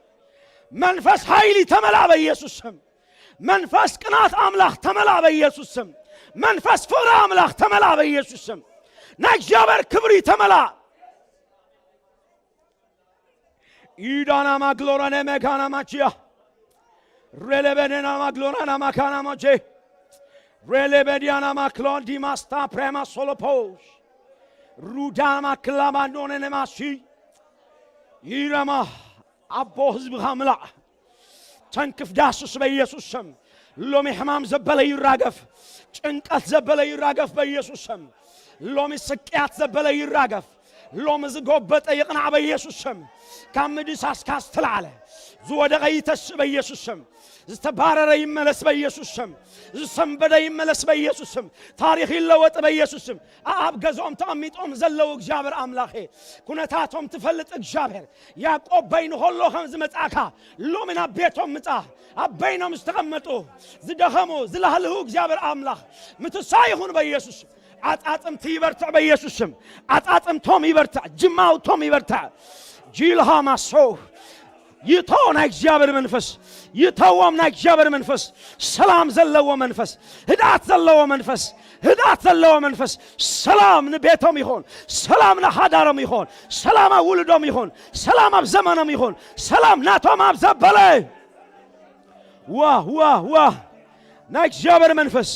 መንፈስ ሓይሊ ተመላእ በኢየሱስ ስም። መንፈስ ቅናት ኣምላኽ ተመላእ በኢየሱስ ስም። መንፈስ ፍቕሪ ኣምላኽ ተመላእ በኢየሱስ ስም። ናይ እግዚኣብሔር ክብሪ ተመላእ። ኢዳና ማግሎራነ መጋና ማቺያ ሬሌበኔና ማግሎራና ማካና ማቼ ሬሌበዲያና ማክሎን ዲማስታ ፕሬማ ሶሎፖስ ሩዳማ ክላባንዶነ ነማሲ ይረማ። ኣቦ ህዝብኻ ምላእ። ተንክፍ ዳስስ በኢየሱስ ስም። ሎሚ ሕማም ዘበለ ይራገፍ። ጭንቀት ዘበለ ይራገፍ በኢየሱስ ስም። ሎሚ ስቅያት ዘበለ ይራገፍ። ሎሚ ዝጎበጠ ይቕናዕ በኢየሱስ ስም። ካብ ምድሳስካ ዝተላዕለ ዝወደቐ ይተስእ በኢየሱስ ስም። ዝተባረረ ይመለስ በኢየሱስ ስም። ዝሰንበደ ይመለስ በኢየሱስ ስም። ታሪኽ ይለወጥ በኢየሱስ ስም። ኣብ ገዝኦም ተቐሚጦም ዘለዉ እግዚኣብሔር ኣምላኸ፣ ኩነታቶም ትፈልጥ እግዚኣብሔር፣ ያዕቆብ በይኑ ከሎ ከም ዝመጻእካ ሎሚ ናብ ቤቶም ምጻ። ኣብ በይኖም ዝተቐመጡ ዝደኸሙ ዝላህልሁ እግዚኣብሔር ኣምላኽ ምትሳ ይኹን በኢየሱስ ስም። ዓጻጽምቲ ይበርትዕ በኢየሱስ ስም። ዓጻጽምቶም ይበርትዕ፣ ጅማውቶም ይበርትዕ። ጂልሃ ማሶ ይእቶ ናይ እግዚኣብሔር መንፈስ፣ ይእተዎም ናይ እግዚኣብሔር መንፈስ፣ ሰላም ዘለዎ መንፈስ፣ ህድኣት ዘለዎ መንፈስ፣ ህድኣት ዘለዎ መንፈስ፣ ሰላም ንቤቶም ይኹን፣ ሰላም ንሓዳሮም ይኹን፣ ሰላም ኣብ ውልዶም ይኹን፣ ሰላም ኣብ ዘመኖም ይኹን፣ ሰላም ናቶም ኣብ ዘበለ። ዋ ዋ ዋ ናይ እግዚኣብሔር መንፈስ